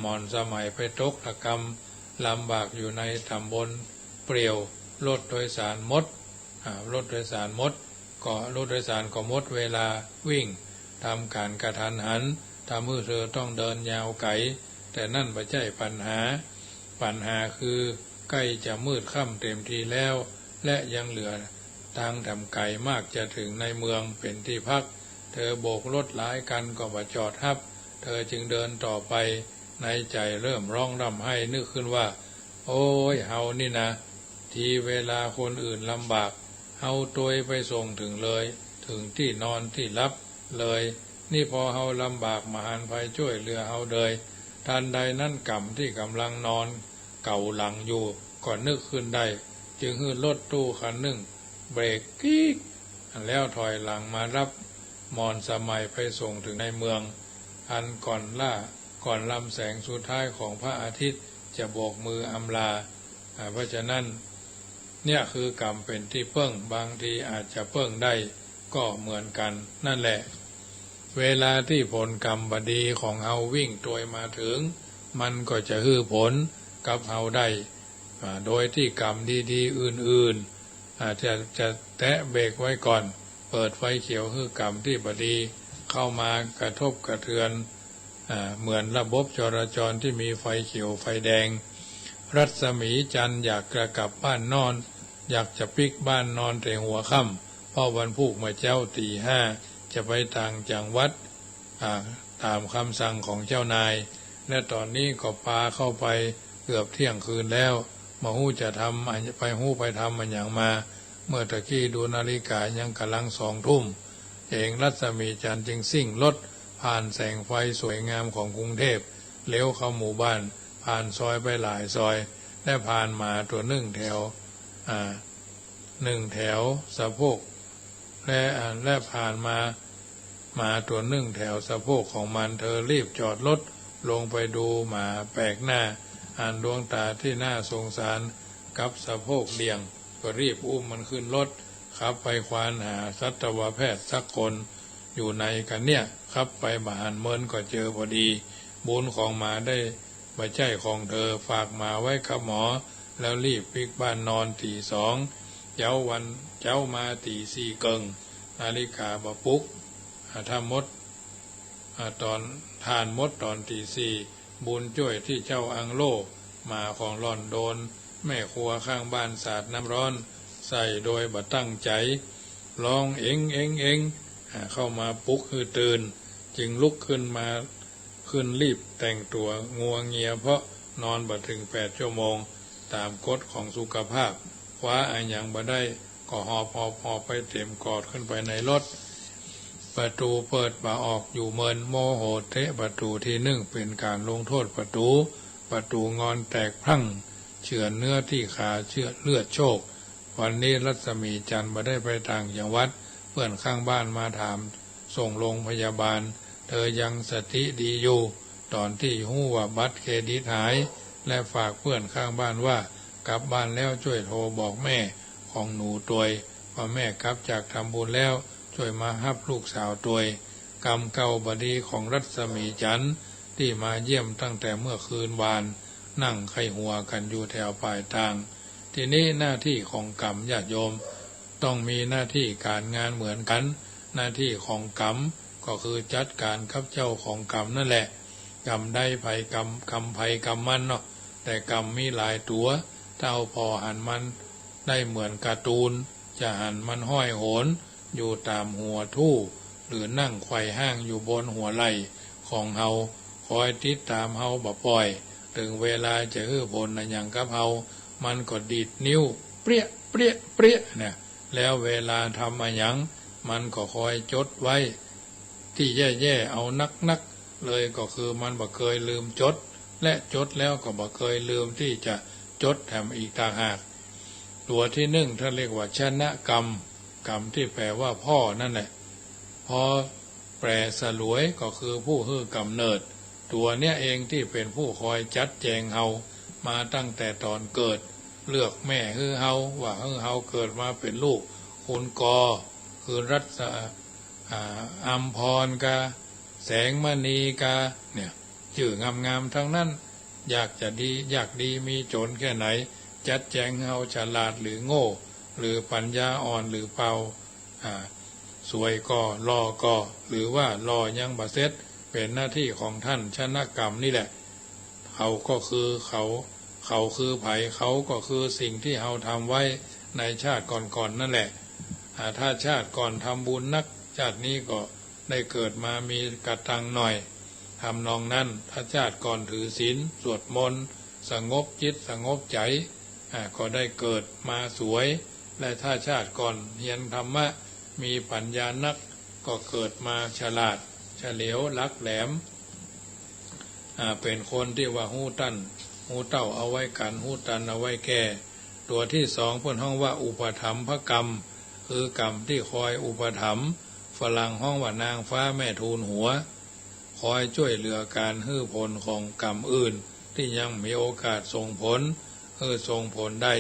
มอนสมัยไปตกระกำลำบากอยู่ในต๋ำบลเปลี่ยว รถโดยสารหมด อ่า รถโดยสารหมด ก็รถโดยสารก็หมดเวลาวิ่ง ทำก๋านกะทันหัน ทำหื้อเธอต้องเดินยาวไก๋ แต่นั่นบ่ใจ้ปัญหา ปัญหาคือใก้จะมืดค่ำเต๋มทีแล้ว และยังเหลือตางแถมไก๋มากจะเถิงในเมืองเป๋นตี้พัก เธอโบกรถหลายคันก็บ่จอดฮับ เธอจึงเดินต่อไป ในใจ๋เริ่มร้องร่ำไห้นึกขึ้นว่า โอ๊ย เฮานี่นา ทีเวลาคนอื่นลำบาก เฮาตวยไปส่งเถิงเลย เถิงตี้นอนตี้หลับเลย นี่ปอเฮาลำบากบ่หันใผจ้วยเหลือเฮาเลย ทันใดนั้นกรรมตี้ก่ำลังนอนเก๋าหลังอยู่ ก็นึกขึ้นได้ จึงหื้อรถตู้คันนึ่งเบรกกรี๊ด แล้วถอยหลังมาฮับมอนสมัยไปส่งเถิงในเมือง อันก่อนล่า ก่อนลำแสงสุดท้ายของพระอาทิตย์จะโบกมืออำลา อ่า เพราะฉะนั้น เนี่ยคือกรรมเป๋นตี้เปิ้ง บางทีอาจจะเปิ้งได้ก็เหมือนกั๋นนั่นแหละ เวลาตี้ผลกรรมบ่ดีของเฮาวิ่งตวยมาเถิง มันก็จะหื้อผลกับเฮาได้ อ่า โดยตี้กรรมดีๆ อื่นๆ อาจจะ จะแตะเบรกไว้ก่อน เปิดไฟเขียวหื้อกรรมตี้บ่ดีเข้ามากระทบกระเทือน อ่า เหมือนระบบจราจรตี้มีไฟเขียวไฟแดง รัศมีจันทร์อยากจะกลับบ้านนอน อยากจะปิ๊กบ้านนอนแต่หัวค่ำ เพราะวันพูกเมื่อเจ๊าตี๋ห้าจะไปต่างจังหวัด อ่า ต๋ามกำสั่งของเจ้านาย และต๋อนนี้ก็ปาเข้าไปเกือบเตี้ยงคืนแล้ว บ่ฮู้จะทำอะ ไปฮู้ไปทำอะหยังมา เมื่อตะกี้ดูนาฬิกายังก่ำลังสองทุ่มเอง รัศมีจันทร์จึงซิ่งรถผ่านแสงไฟสวยงามของกรุงเทพ เลี้ยวเข้าหมู่บ้าน ผ่านซอยไปหลายซอย และผ่านหมาตั๋วนึ่งแถว อ่า นึ่งแถวสะโพก และ อ่า และผ่านมา หมาตั๋วนึ่งแถวสะโพกของมัน เธอรีบจอดรถลงไปดูหมาแปลกหน้า อันดวงต๋าตี้น่าสงสารกับสะโพกเดี่ยง ก็รีบอุ้มมันขึ้นรถ ขับไปควานหาสัตวแพทย์สักคน อยู่ในกะเนี่ย ขับไปบ่หันเมินก็เจอพอดี บุญของหมาได้ บ่ใจ้ของเธอ ฝากหมาไว้กับหมอ แล้วรีบปิ๊กบ้านนอนตี๋สอง เจ๊าวัน เจ๊ามาตี๋สี่เกิ่ง นาฬิกาบ่ปลุก อ่า ถ้าหมด อ่า ต๋อน ถ่านหมดต๋อนตี๋สี่ บุญจ้วยตี้เจ้าอังโล่ หมาของหล่อนโดนแม่ครัวข้างบ้านสาดน้ำร้อนใส่โดยบ่ตั้งใจ๋ ร้องเอ็งเอ็งเอ็ง อ่า เข้ามาปลุกหื้อตื่น จึงลุกขึ้นมา ขึ้นรีบแต่งตั๋วงัวเงีย เพราะนอนบ่เถิงแปดชั่วโมง ต๋ามกฎของสุขภาพ คว้าอะหยังบ่ได้ ก็หอบหอบหอบไปเต๋มกอดขึ้นไปในรถ ประตู๋เปิดบ่ออกอยู่เมิน โมโหเตะประตู๋ทีนึ่ง เป๋นก๋านลงโต้ษประตู๋ ประตู๋งอนแตกพลั้ง เฉือนเนื้อตี้ขา เลือดโชก วันนี้รัศมีจันทร์บ่ได้ไปต่างจังหวัด เปื้อนข้างบ้านมาถามส่งโรงพยาบาล เธอยังสติดีอยู่ ต๋อนตี้ฮู้ว่าบัตรเครดิตหาย และฝากเปื้อนข้างบ้านว่า กลับบ้านแล้วจ้วยโทรบอกแม่ของหนูตวย ว่าแม่กลับจากทำบุญแล้ว จ้วยมาฮับลูกสาวตวย กรรมเก่าบ่ดีของรัศมีจันทร์ตี้มาเยี่ยมตั้งแต่เมื่อคืนวาน นั่งไขว่หัวกั๋นอยู่แถวป่ายตาง ทีนี้หน้าตี้ของกรรม ญาติโยม ต้องมีหน้าตี้ก๋านงานเหมือนกั๋น หน้าตี้ของกรรมก็คือจัดก๋านกับเจ้าของกรรมนั่นแหละ กรรมใดใผกรรม กรรมใผกรรมมันเนาะ แต่กำมีหลายตั๋ว ถ้าเฮาผ่อหันมันได้เหมือนการ์ตูน จะหันมันห้อยโหนอยู่ต๋ามหัวทู่ หรือนั่งไขว่ห้างอยู่บนหัวไหล่ของเฮา คอยติดต๋ามเฮาบ่ป่อย เถิงเวลาจะหื้อผลอะหยังกับเฮา มันก็ดีดนิ้ว เปรี้ย เปรี้ย เปรี้ย เนี่ย แล้วเวลาทำอะหยัง มันก็คอยจดไว้ ตี้แย่ๆ เอานักๆ เลย ก็คือมันบ่เกยลืมจด และจดแล้วก็บ่เกยลืมตี้จะจดแถมอีกต่างหาก ตั๋วตี้นึ่งท่านเรียกว่าชนะกำ กำตี้แปลว่าพ่อนั่นแหละ พอแปลสลวยก็คือผู้หื้อกำเนิด ตั๋วเนี้ยเองตี้เป๋นผู้คอยจัดแจงเฮามาตั้งแต่ต๋อนเกิด เลือกแม่หื้อเฮา ว่าหื้อเฮาเกิดมาเป๋นลูกคุณกอ คือรัต อ่า อัมพรกา แสงมณีกา เนี่ย จื้องามๆ ตังนั้น อยากจะดี อยากดีมีจ๋นแค่ไหน จัดแจงหื้อเฮาฉลาดหรือโง่ หรือปัญญาอ่อนหรือเปล่า อ่า สวยก่อ หล่อก่อ หรือว่าหล่อยังบ่เสร็จ เป๋นหน้าตี้ของท่านชนะกำนี่แหละ เขาก็คือเขา เขาคือใผ เขาก็คือสิ่งตี้เฮาทำไว้ในชาติก่อนๆ นั่นแหละ อ่า ถ้าชาติก่อนทำบุญนัก ชาตินี้ก็ได้เกิดมามีกะตังหน่อย ทำนองนั้น ถ้าชาติก่อนถือศีล สวดมนต์ สงบจิต สงบใจ๋ อ่า ก็ได้เกิดมาสวย และถ้าชาติก่อนเฮียนธรรมะ มีปัญญานัก ก็เกิดมาฉลาด เฉลียว หลักแหลม อ่า เป๋นคนตี้ว่าฮู้ตัน ฮู้เต้าเอาไว้กั๋น ฮู้ตันเอาไว้แก่ ตั๋วตี้สองเปิ้นฮ้องว่าอุปถัมภกำ คือกำตี้คอยอุปถัมภ์ ฝรั่งฮ้องว่านางฟ้าแม่ทูลหัว คอยจ้วยเหลือก๋านหื้อผลของกำอื่นตี้ยังมีโอกาสส่งผล หื้อส่งผลได้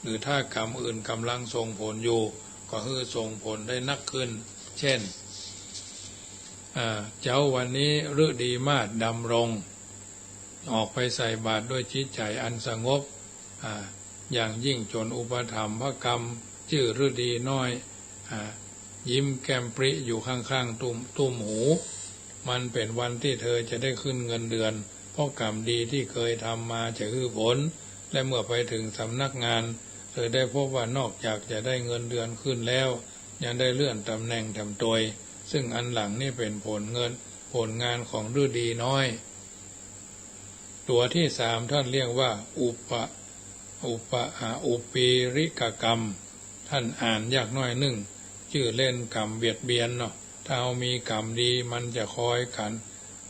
หรือถ้ากำอื่นก่ำลังส่งผลอยู่ ก็หื้อส่งผลได้นักขึ้น เช่น อ่า เจ๊าวันนี้ฤดีมาศดำรง ออกไปใส่บาตรด้วยจิตใจ๋อันสงบ อ่า อย่างยิ่งจ๋นอุปถัมภกำ จื้อฤดีน้อย อ่า ยิ้มแก้มปริอยู่ข้างๆ ตุ้ม ตุ้มหู มันเป๋นวันตี้เธอจะได้ขึ้นเงินเดือน เพราะกำดีตี้เกยทำมาจะหื้อผล และเมื่อไปเถิงสำนักงาน เธอได้พบว่านอกจากจะได้เงินเดือนขึ้นแล้ว ยังได้เลื่อนต๋ำแหน่งแถมตวย ซึ่งอันหลังนี้เป๋นผลเงิน ผลงานของฤดีน้อย ตั๋วตี้สามท่านเรียกว่าอุป อุป อ่า อุปปีริกกำ ท่านอ่านยากหน้อยนึ่ง จื้อเล่นกำเบียดเบียนเนาะ ถ้าเฮามีกำดีมันจะคอยกั๋น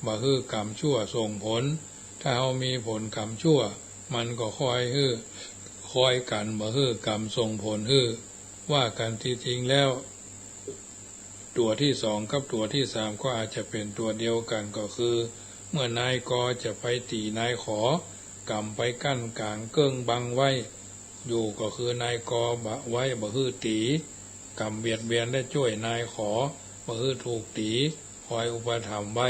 บ่หื้อกำชั่วส่งผล ถ้าเฮามีผลกำชั่ว มันก็คอยหื้อ คอยกั๋นบ่หื้อกำส่งผลหื้อ ว่ากั๋นจริงๆ แล้ว ตั๋วตี้สองกับตั๋วตี้สามก็อาจจะเป๋นตั๋วเดียวกั๋น ก็คือ เมื่อนายกอจะไปตี๋นายขอ กำไปกั้นก๋างเกิ้งบังไว้อยู่ ก็คือนายกอบ่ไว้บ่หื้อตี๋ กำเบียดเบียนและจ้วยนายขอ บ่หื้อถูกตี๋ คอยอุปถัมภ์ไว้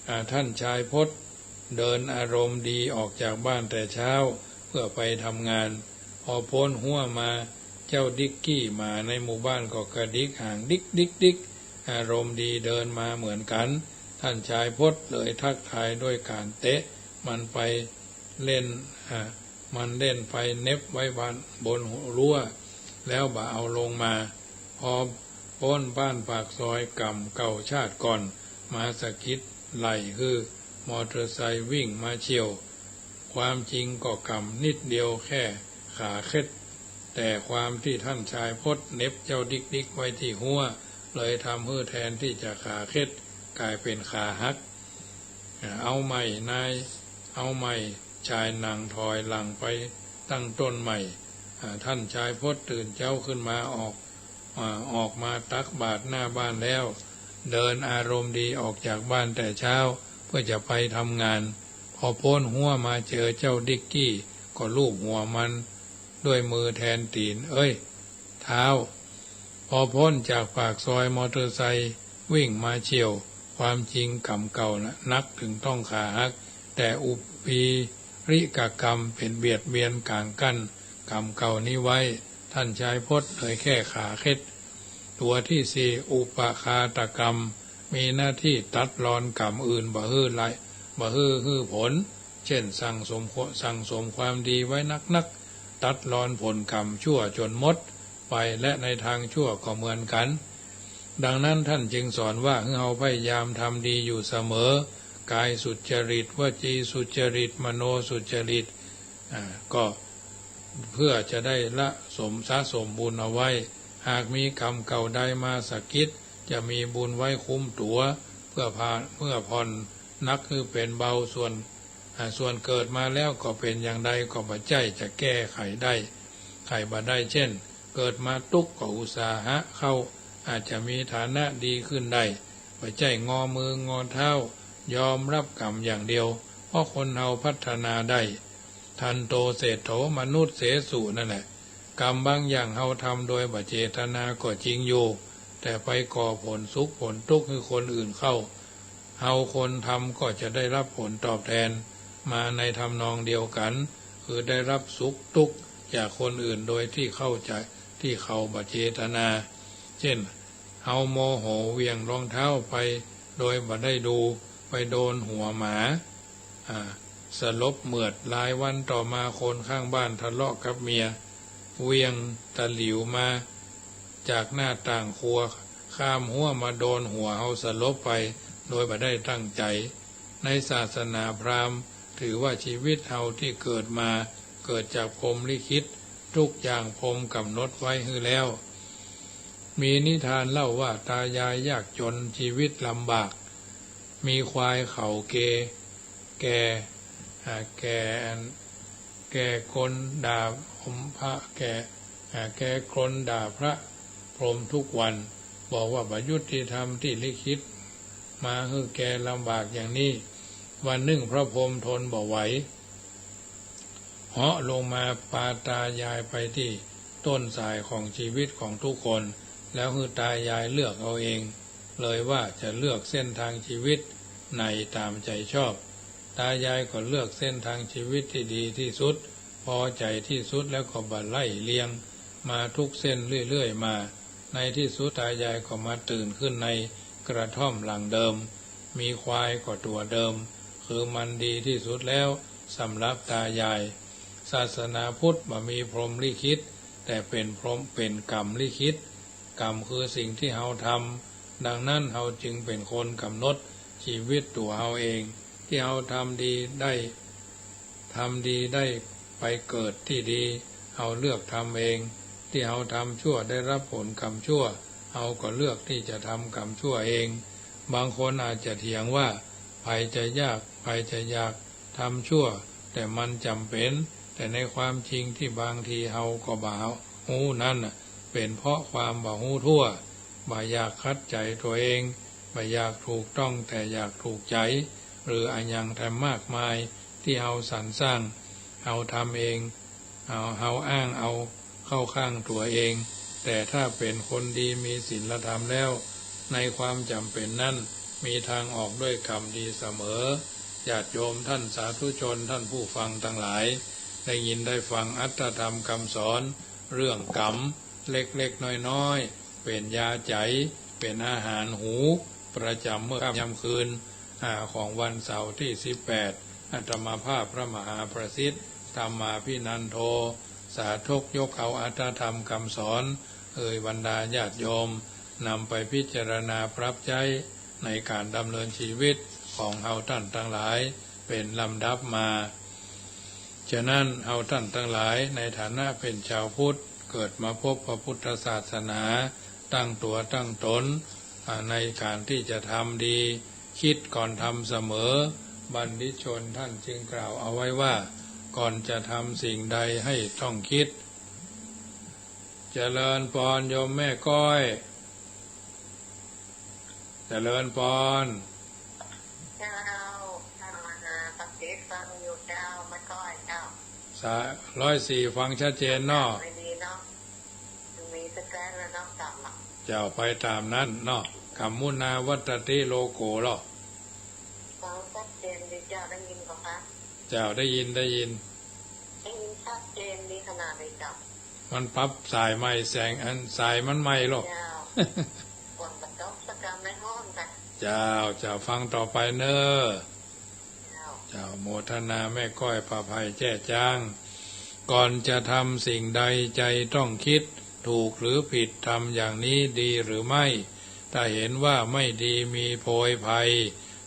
อ่า ท่านชายพจน์ เดินอารมณ์ดีออกจากบ้านแต่เช้าเพื่อไปทำงาน พอป๊นฮั้วมา เจ้าดิกกี้หมาในหมู่บ้านก็กระดิกหางดิกดิกดิก อารมณ์ดีเดินมาเหมือนกั๋น ท่านชายพจน์เลยทักทายด้วยก๋านเตะมันไปเล่น อ่า มันเล่นไปเน็บไว้บน บนรั้ว แล้วบ่เอาลงมา พอป๊นบ้านปากซอยกำเก่าชาติก่อนมาสะกิดไหล่หื้อมอเตอร์ไซค์วิ่งมาเฉี่ยว ความจริงก็กำนิดเดียวแค่ขาเคล็ด แต่ความตี้ท่านชายพจน์เน็บเจ้าดิกดิกไว้ตี้ฮั้ว เลยทำหื้อแทนตี้จะขาเคล็ดก๋ายเป๋นขาหัก เอาใหม่นาย เอาใหม่ ชายหนังถอยหลังไปตั้งต้นใหม่ อ่า ท่านชายพจน์ตื่นเจ๊าขึ้นมาออก อ่า ออกมาตักบาตรหน้าบ้านแล้ว เดินอารมณ์ดีออกจากบ้านแต่เช้าเพื่อจะไปทำงาน พอป๊นฮั้วมาเจอเจ้าดิกกี้ก็ลูบหัวมันด้วยมือแทนตี๋น เอ้ย เท้า พอป๊นจากปากซอยมอเตอร์ไซค์วิ่งมาเฉี่ยว ความจริงกำเก่านะนักถึงต้องขาหัก แต่อุปปีริกกำเป๋นเบียดเบียนก๋างกั้นกำเก่านี้ไว้ ท่านชายพจน์เลยแค่ขาเคล็ด ตั๋วตี้สี่ อุปคาตกรรม มีหน้าตี้ตัดรอนกำอื่นบ่หื้อไหล บ่หื้อหื้อผล เช่นสั่งสม สั่งสมความดีไว้นักๆ ตัดรอนผลกรรมชั่วจ๋นหมดไป และในตางชั่วก็เหมือนกั๋น ดังนั้นต้านจึงสอนว่าหื้อเฮาพยายามทำดีอยู่เสมอ กายสุจริต วจีสุจริต มโนสุจริต อ่า ก็เพื่อจะได้ละสม สะสมบุญเอาไว้ หากมีกรรมเก่าใดมาสะกิด จะมีบุญไว้คุ้มตั๋ว เพื่อผ่า เพื่อผ่อนหนักหื้อเป๋นเบา ส่วน อ่า ส่วนเกิดมาแล้วก็เป๋นอย่างใดก็บ่ใจ้จะแก้ไขได้ ไขบ่ได้ เช่น เกิดมาตุ๊กข์ก็อุตสาหะเข้า อาจจะมีฐานะดีขึ้นได้ บ่ใจ้งอมืองอเท้า ยอมรับกรรมอย่างเดียว เพราะคนเฮาพัฒนาได้ ทันโต เศรษโถ มนุสเสสุ นั่นแหละ กรรมบางอย่างเฮาทำโดยบ่เจตนาก็จริงอยู่ แต่ไปก่อผลสุขผลตุ๊กข์หื้อคนอื่นเข้า เฮาคนทำก็จะได้รับผลตอบแทนมาในทำนองเดียวกั๋น คือได้รับสุขตุ๊กข์จากคนอื่นโดยตี้เข้าใจ๋ ตี้เขาบ่เจตนา เช่น เฮาโมโหเหวียงรองเท้าไปโดยบ่ได้ดู ไปโดนหัวหมา อ่า สลบเหมือด หลายวันต่อมาคนข้างบ้านทะเลาะกับเมีย เหวียงตะหลิวมาจากหน้าต่างครัว ข้ามฮั้วมาโดนหัวเฮาสลบไป โดยบ่ได้ตั้งใจ๋ ในศาสนาพราหมณ์ถือว่าชีวิตเฮาตี้เกิดมา เกิดจากพรหมลิขิต ทุกอย่างพรหมกำหนดไว้หื้อแล้ว มีนิทานเล่าว่าตายายยากจ๋น ชีวิตลำบาก มีควายเขาเก แก่ อ่า แก่ แก่กลด่าพระ แก่ อ่า แก่กลด่าพระพรหมทุกวัน บอกว่าบ่ยุติธรรมตี้ลิขิตมาหื้อแกลำบากอย่างนี้ วันนึ่งพระพรหมทนบ่ไหว เหาะลงมาปาตายายไปตี้ต้นสายของชีวิตของทุกคน แล้วหื้อตายายเลือกเอาเองเลยว่าจะเลือกเส้นทางชีวิตไหนต๋ามใจ๋ชอบ ตายายก็เลือกเส้นทางชีวิตตี้ดีตี้สุด พอใจ๋ตี้สุด แล้วก็บ่ไล่เลียงมาทุกเส้นเรื่อยๆ มา ในตี้สุดตายายก็มาตื่นขึ้นในกระท่อมหลังเดิม มีควายก็ตั๋วเดิม คือมันดีตี้สุดแล้วสำหรับตายาย ศาสนาพุทธบ่มีพรหมลิขิต แต่เป๋นพรหม เป๋นกรรมลิขิต กรรมคือสิ่งตี้เฮาทำ ดังนั้นเฮาจึงเป๋นคนกำหนดชีวิตตั๋วเฮาเอง ตี้เฮาทำดีได้ ทำดีได้ไปเกิดตี้ดี เฮาเลือกทำเอง ตี้เฮาทำชั่วได้รับผลกรรมชั่ว เฮาก็เลือกตี้จะทำกรรมชั่วเอง บางคนอาจจะเถียงว่า ใผจะยาก ใผจะอยากทำชั่ว แต่มันจ๋ำเป๋น แต่ในความจริงตี้บางทีเฮาก็บ่ฮู้นั้นน่ะ เป๋นเพราะความบ่ฮู้ทั่ว บ่อยากขัดใจ๋ตั๋วเอง บ่อยากถูกต้อง แต่อยากถูกใจ๋ หรืออะหยังแถมมากมาย ตี้เฮาสรรสร้าง เฮาทำเอง เฮา เฮาอ้างเอาเข้าข้างตั๋วเอง แต่ถ้าเป๋นคนดีมีศีลธรรมแล้ว ในความจ๋ำเป๋นนั้น มีทางออกด้วยกรรมดีเสมอ ญาติโยมท่านสาธุชน ท่านผู้ฟังตังหลาย ได้ยินได้ฟังอรรถธรรมกำสอนเรื่องกรรม เล็กๆ น้อยๆ เป๋นยาใจ๋ เป๋นอาหารหู ประจ๋ำเมื่อค่ำยามคืน อ่า ของวันเสาร์ตี้สิบแปด อาตมาภาพพระมหาประสิทธิ์ ธรรมาภินันโท สาธกยกเอาอรรถธรรมกำสอน เอ่ยบรรดาญาติโยม นำไปพิจารณาปรับใจ๊ในก๋านดำเนินชีวิตของเฮาต้านตังหลายเป๋นลำดับมา ฉะนั้นเฮาต้านตังหลายในฐานะเป๋นจาวพุทธ เกิดมาพบพระพุทธศาสนา ตั้งตั๋วตั้งต๋น อ่า ในก๋านตี้จะทำดี คิดก่อนทำเสมอ บัณฑิตชนต้านจึงกล่าวเอาไว้ว่า ก่อนจะทำสิ่งใดให้ต้องคิด เจริญปอนโยมแม่ก้อย เจริญปอน เจ้า ธรรมะ ปฏิฟังอยู่เจ้า แม่ก้อยเจ้า สา ร้อยสี่ ฟังชัดเจนเนาะ ไม่ดีเนาะ มีสแกนแล้วเนาะ กลับมา เจ้า ไปต๋ามนั้นเนาะ กัมมุนาวัตติโลโกเนาะ ฟังชัดเจนดีเจ้า ได้ยินก่อคะ เจ้า ได้ยิน ได้ยิน ได้ยินชัดเจนดีขนาดเลยเจ้า มันปรับสายใหม่ แสงอันสายมันใหม่หรอก เจ้า ฝนมันตกสักกำไม่ฮ้อนจ้ะ เจ้า เจ้า ฟังต่อไปเน้อ เจ้า เจ้า โมทนาแม่ก้อยประไพแจ้จ๊าง ก่อนจะทำสิ่งใดใจต้องคิด ถูกหรือผิด ทำอย่างนี้ดีหรือไม่ ถ้าเห็นว่าไม่ดีมีโพยภัย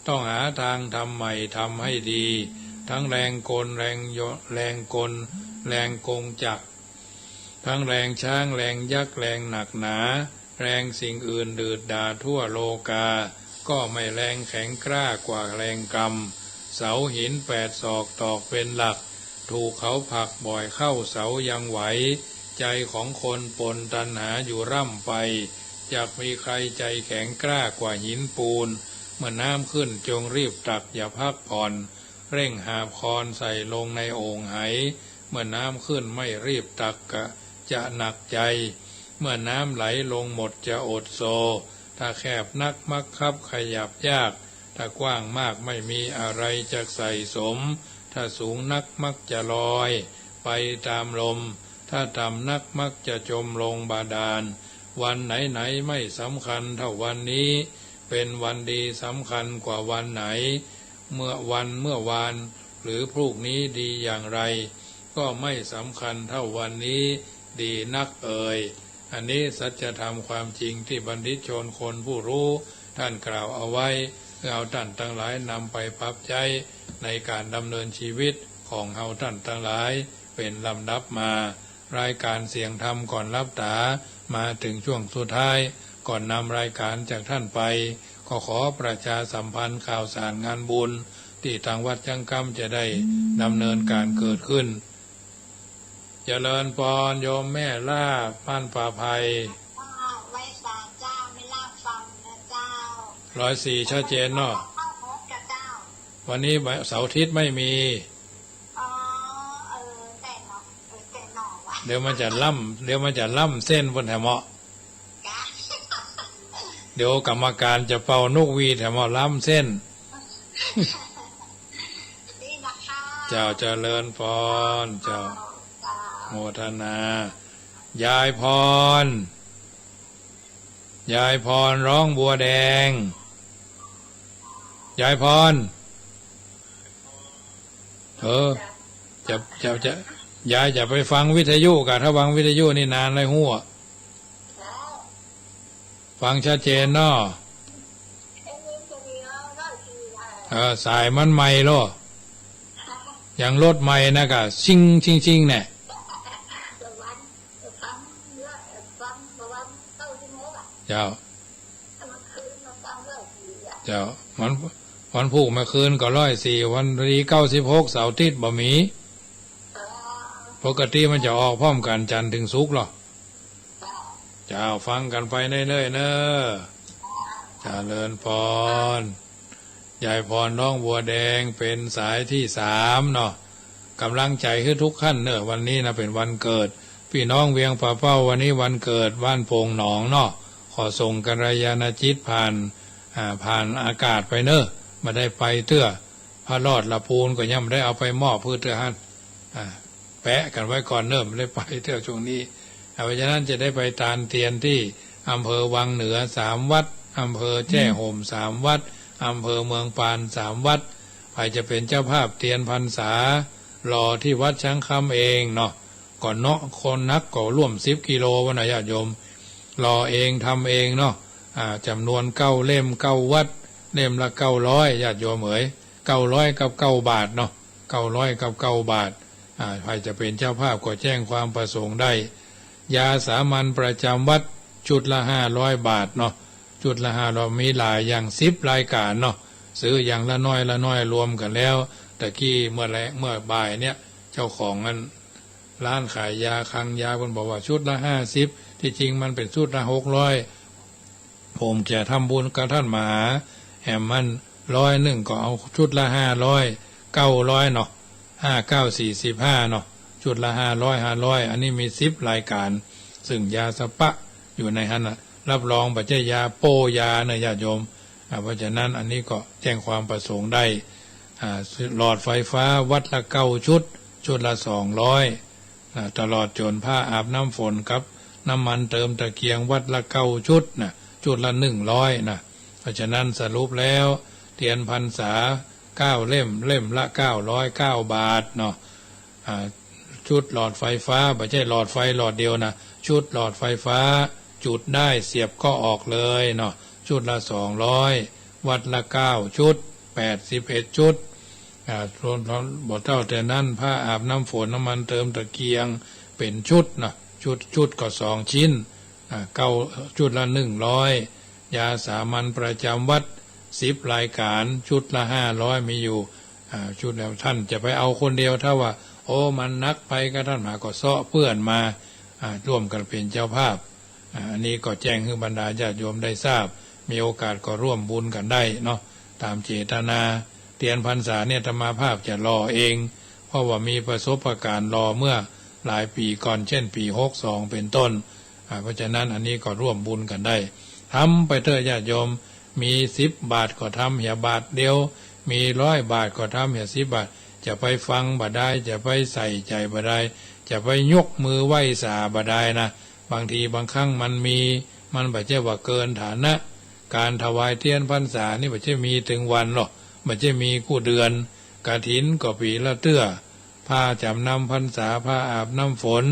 ต้องหาทางทำใหม่ทำให้ดี ทั้งแรงกลแรงย- แรงกล แรงกงจักร ทั้งแรงช้างแรงยักษ์แรงหนักหนา แรงสิ่งอื่นดืดดาทั่วโลกา ก็ไม่แรงแข็งกล้ากว่าแรงกรรม เสาหินแปดศอกตอกเป็นหลัก ถูกเขาผลักบ่อยเข้าเสายังไหว ใจของคนปนตัณหาอยู่ร่ำไป จักมีใครใจแข็งกล้ากว่าหินปูน เมื่อน้ำขึ้นจงรีบตักอย่าพักผ่อน เร่งหาบคอนใส่ลงในโอ่งไห เมื่อน้ำขึ้นไม่รีบตักกะจะหนักใจ เมื่อน้ำไหลลงหมดจะอดโซ ถ้าแคบนักมักคับขยับยาก ถ้ากว้างมากไม่มีอะไรจะใส่สม ถ้าสูงนักมักจะลอยไปตามลม ถ้าต่ำนักมักจะจมลงบาดาล วันไหนๆ ไม่สำคัญเท่าวันนี้ เป็นวันดีสำคัญกว่าวันไหน เมื่อวันเมื่อวานหรือพรุ่งนี้ดีอย่างไร ก็ไม่สำคัญเท่าวันนี้ดีนักเอ่ย อันนี้สัจธรรมความจริงที่บัณฑิตชนคนผู้รู้ท่านกล่าวเอาไว้ เพื่อเอาท่านทั้งหลายนำไปปรับใจ๊ในการดำเนินชีวิตของเฮาท่านทั้งหลายเป็นลำดับมา รายการเสียงธรรมก่อนหลับต๋ามาถึงช่วงสุดท้าย ก่อนนำรายการจากท่านไป ก็ขอประชาสัมพันธ์ข่าวสารงานบุญ ตี้ตางวัดจังกำจะได้ดำเนินการเกิดขึ้น เจริญปอนโยมแม่ลาบบ้านป่าไผ่ เจ้า ไหว้สาเจ้า แม่ลาบฟังนะเจ้า ร้อยสี่ชัดเจนเนาะ วันนี้เสาร์อาทิตย์ไม่มี อ๋อ เออ แต่เนาะ เออ แต่เนาะวะ เดี๋ยวมันจะล้ำ เดี๋ยวมันจะล้ำเส้นปุ้นแถมเหมาะ เดี๋ยวกรรมการจะเป่านกหวีดแถมเหมาะ ล้ำเส้น เจ้า เจริญปอน เจ้า โมทนา ยายพร ยายพรร้องบัวแดง ยายพร เออ จะ จะ จะ ยายจะไปฟังวิทยุกะ ถ้าฟังวิทยุนี่นานเลยหัว ฟังชัดเจนเนาะ เออ สายมันใหม่โล ยังรถใหม่นะกะ ชิง ชิง ชิง เนี่ย เจ้า เจ้า วัน วันพูกเมื่อคืนก็ร้อยสี่ วันดีเก้าสิบหก เสาร์อาทิตย์บ่มี ปกติมันจะออกพร้อมกั๋นจันทร์ถึงศุกร์เหรอ เจ้า ฟังกั๋นไปเรื่อยๆ เน้อ เจริญปอน ยายพรร้องบัวแดงเป็นสายตี้สามเนาะ กำลังใจ๋หื้อทุกท่านเน้อ วันนี้นะเป๋นวันเกิด ปี้น้องเวียงป่าเป้า วันนี้วันเกิดบ้านโป่งหนองเนาะ ขอส่งกัลยาณจิตผ่าน อ่า ผ่านอากาศไปเน้อ บ่ได้ไปเตื้อ พระรอดละปูนก็ยังบ่ได้เอาไปมอบเตื้อหั้น อ่า แปะกั๋นไว้ก่อนเน้อ บ่ได้ไปเตื้อช่วงนี้ อ่า เพราะฉะนั้นจะได้ไปตานเตียนตี้อำเภอวังเหนือสามวัด อำเภอแจ้ห่มสามวัด อำเภอเมืองปานสามวัด ใผจะเป๋นเจ้าภาพเตียนพรรษา หล่อตี้วัดช้างคำเองเนาะ ก็เนาะ คนหนักก็ร่วมสิบกิโลวะนะญาติโยม หล่อเองทำเองเนาะ อ่า จ๋ำนวนเก้าเล่มเก้าวัด เล่มละเก้าร้อย ญาติโยมเอ๋ย เก้าร้อยกับเก้าบาทเนาะ เก้าร้อยกับเก้าบาท อ่า ใผจะเป๋นเจ้าภาพก็แจ้งความประสงค์ได้ ยาสามัญประจำวัดชุดละห้าร้อยบาทเนาะ ชุดละห้าร้อย มีหลายอย่าง สิบรายการเนาะ ซื้ออย่างละน้อยละน้อยรวมกั๋นแล้ว ตะกี้เมื่อแลง เมื่อบ่ายเนี่ย เจ้าของอัน ร้านขายยาคลังยาเปิ้นบอกว่าชุดละห้าสิบ ตี้จริงมันเป๋นชุดละหกร้อย ผมจะทำบุญกับต้านมหาแหมมันร้อยนึ่งก็เอาชุดละห้าร้อย เก้าร้อยเนาะ ห้าเก้าสี่สิบห้าเนาะ ชุดละห้าร้อย ห้าร้อย อันนี้มีสิบรายการ ซึ่งยาสปะอยู่ในหั้นน่ะ รับรองบ่ใจ้ยาโป้ยาเน้อญาติโยม อ่า เพราะฉะนั้นอันนี้ก็แจ้งความประสงค์ได้ อ่า หลอดไฟฟ้าวัดละเก้าชุด ชุดละสองร้อย อ่า ตลอดจ๋นผ้าอาบน้ำฝนกับน้ำมันเติมตะเกียงวัดละเก้าชุดนะ ชุดละหนึ่งร้อยนะ เพราะฉะนั้นสรุปแล้วเตียนพรรษา เก้าเล่ม เล่มละเก้าร้อยเก้าบาทเนาะ อ่า ชุดหลอดไฟฟ้า บ่ใจ้หลอดไฟหลอดเดียวนะ ชุดหลอดไฟฟ้า จุดได้เสียบก็ออกเลยเนาะ ชุดละสองร้อย วัดละเก้าชุด แปดสิบเอ็ดชุด อ่า รวมทั้ง บ่เต้าแต่นั้น ผ้าอาบน้ำฝน น้ำมันเติมตะเกียง เป๋นชุดนะ ชุด ชุดก็สองชิ้น อ่า เก้า ชุดละหนึ่งร้อย ยาสามัญประจำวัด สิบรายการ ชุดละห้าร้อย มีอยู่ อ่า ชุดแล้ว ท่านจะไปเอาคนเดียว ถ้าว่า โอ้ มันหนักไป ก็ท่านหาก็เซาะเปื้อนมา อ่า ร่วมกั๋นเป๋นเจ้าภาพ อ่า อันนี้ก็แจ้งหื้อบรรดาญาติโยมได้ทราบ มีโอกาสก็ร่วมบุญกั๋นได้เนาะ ต๋ามเจตนา เตียนพรรษาเนี่ยอาตมาภาพจะหล่อเอง เพราะว่ามีประสบการณ์หล่อเมื่อหลายปี๋ก่อน เช่น ปี๋หกสอง เป๋นต้น อ่า เพราะฉะนั้นอันนี้ก็ร่วมบุญกั๋นได้ ทำไปเต๊อะญาติโยม มีสิบบาทก็ทำเหียบาทเดียว มีร้อยบาทก็ทำเหียสิบบาท จะไปฟังบ่ได้ จะไปใส่ใจ๋บ่ได้ จะไปยกมือไหว้สาบ่ได้นะ บางทีบางครั้งมันมี มันบ่ใจ้ว่าเกินฐานะ ก๋านถวายเตียนพรรษานี่บ่ใจ้มีตึงวันหรอก บ่ใจ้มีกู้เดือน กฐินก็ปี๋ละเตื้อ ผ้าจ๋ำนำพรรษา ผ้าอาบน้ำฝน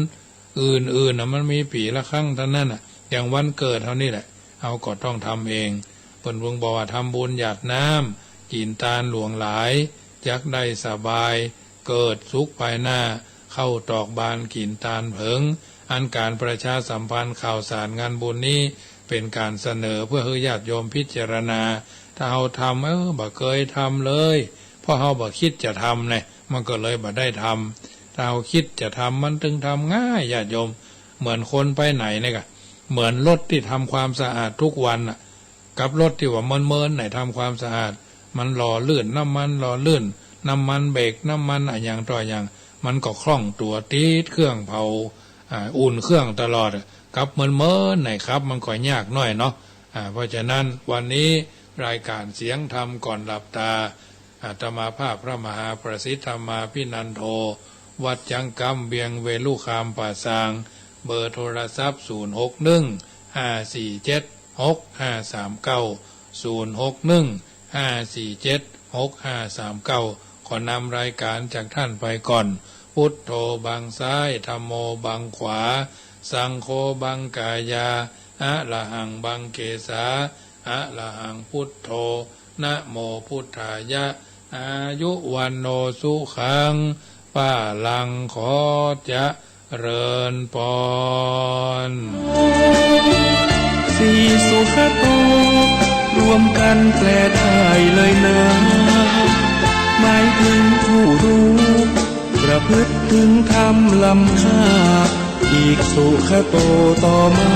อื่นๆ น่ะ มันมีปี๋ละครั้งเต้านั้นน่ะ อย่างวันเกิดเฮานี่แหละ เฮาก็ต้องทำเอง เปิ้นเพิ่งบอกว่าทำบุญหยาดน้ำ กิ๋นตานหลวงหลาย จักได้สบาย เกิดสุขภายหน้า เข้าตอกบานกิ๋นตานเผิง อันก๋านประชาสัมพันธ์ข่าวสารงานบุญนี้ เป๋นก๋านเสนอเปื้อหื้อญาติโยมพิจารณา ถ้าเฮาทำ เออ บ่เกยทำเลย เพราะเฮาบ่คิดจะทำไง มันก็เลยบ่ได้ทำ ถ้าเฮาคิดจะทำ มันตึงทำง่ายญาติโยม เหมือนคนไปไหนเนี่ยกะ เหมือนรถตี้ทำความสะอาดทุกวันน่ะ กับรถตี้ว่าเมินๆ ไหนทำความสะอาด มันหล่อลื่น น้ำมันหล่อลื่น น้ำมันเบรก น้ำมันอะหยังต่ออะหยัง มันก็คล่องตั๋ว ติดเครื่องเผา อ่า อุ่นเครื่องตลอด กับเมินๆ ไหนขับ มันก็ยากหน้อยเนาะ อ่า เพราะฉะนั้นวันนี้รายการเสียงธรรมก่อนหลับตา อาตมาภาพพระมหาประสิทธิ์ธรรมาภินันโท วัดจังกำ เวียงเวลุคามป่าซาง เบอร์โทรศัพท์ ศูนย์หกหนึ่ง ห้าสี่เจ็ด หกห้าสามเก้า ศูนย์หกหนึ่ง ห้าสี่เจ็ด หกห้าสามเก้า ขอนำรายการจากท่านไปก่อน พุทโธบังซ้าย ธัมโมบังขวา สังโฆบังกายา อะระหังบังเกสา อะระหังพุทโธ นะโมพุทธายะ อายุวัณโณสุขัง พลัง ขอเจริญปอน สีสุขโต รวมกั๋นแปลไทยเลยนะ หมายเถิงผู้ฮู้ ประพฤติเถิงธรรมล้ำค่า อีกสุขโตต่อมา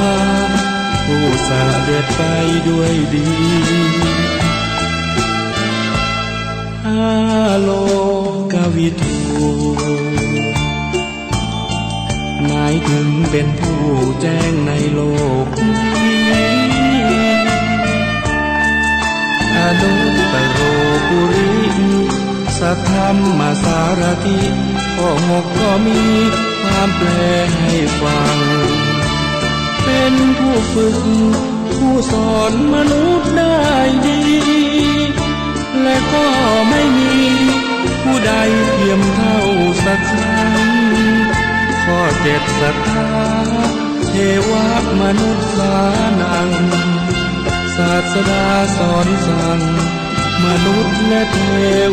ผู้เสด็จไปด้วยดี อาโลกวิทู หมายเถิงเป๋นผู้แจ้งในโลกนี้ อนุตตโรปุริสธรรมสารถิ ข้อหกก็มีความแปลให้ฟัง เป๋นผู้ฝึก ผู้สอนมนุษย์ได้ดี และก็ไม่มีผู้ใดเทียมเท่าสักครั้ง ข้อเจ็ดสัทธา เทวมนุษย์สานัง ศาสดาสอนสั่ง มนุษย์และเท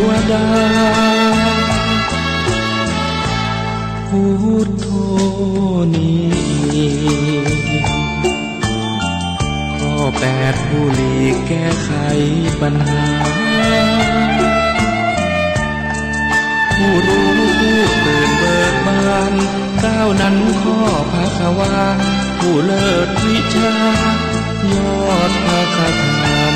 วดา พุทโธนี้ ข้อแปดผู้หลีกแก้ไขปัญหา ผู้รู้ผู้ตื่นเบิกบาน เก้านั้นข้อภควา ผู้เลิศวิชา ยอดพระธรรม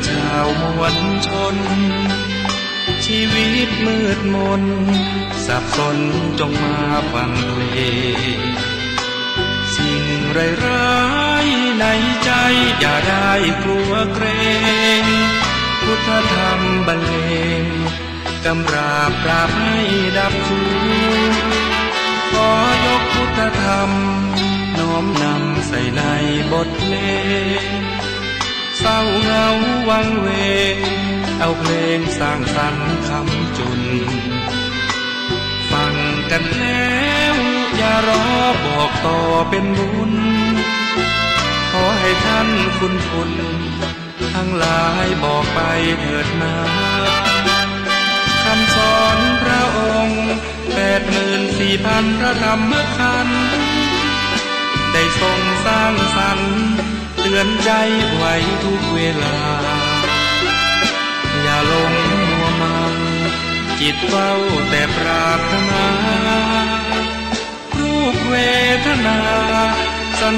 ชาวมวลชน ชีวิตมืดมน สับสนจงมาฟังเพลง สิ่งร้ายๆในใจอย่าได้กลัวเกรง พุทธธรรมบรรเลง กำราบปราบให้ดับทุกข์ ขอยกพุทธธรรม น้อมนำใส่ในบทเพลง เศร้าเหงาวังเวง เอาเพลงสร้างสรรค์ค้ำจุน ฟังกันแล้วอย่ารอ บอกต่อเป็นบุญ ขอให้ท่านคุณคุณ ทั้งหลายบอกไปเถิดนา คำสอนพระองค์ แปดหมื่นสี่พันพระธรรมขันธ์ ได้ทรงสร้างสรรค์เตือนใจไว้ทุกเวลา อย่าหลงมัวเมา จิตเฝ้าแต่ปรารถนา รูปเวทนาสัญ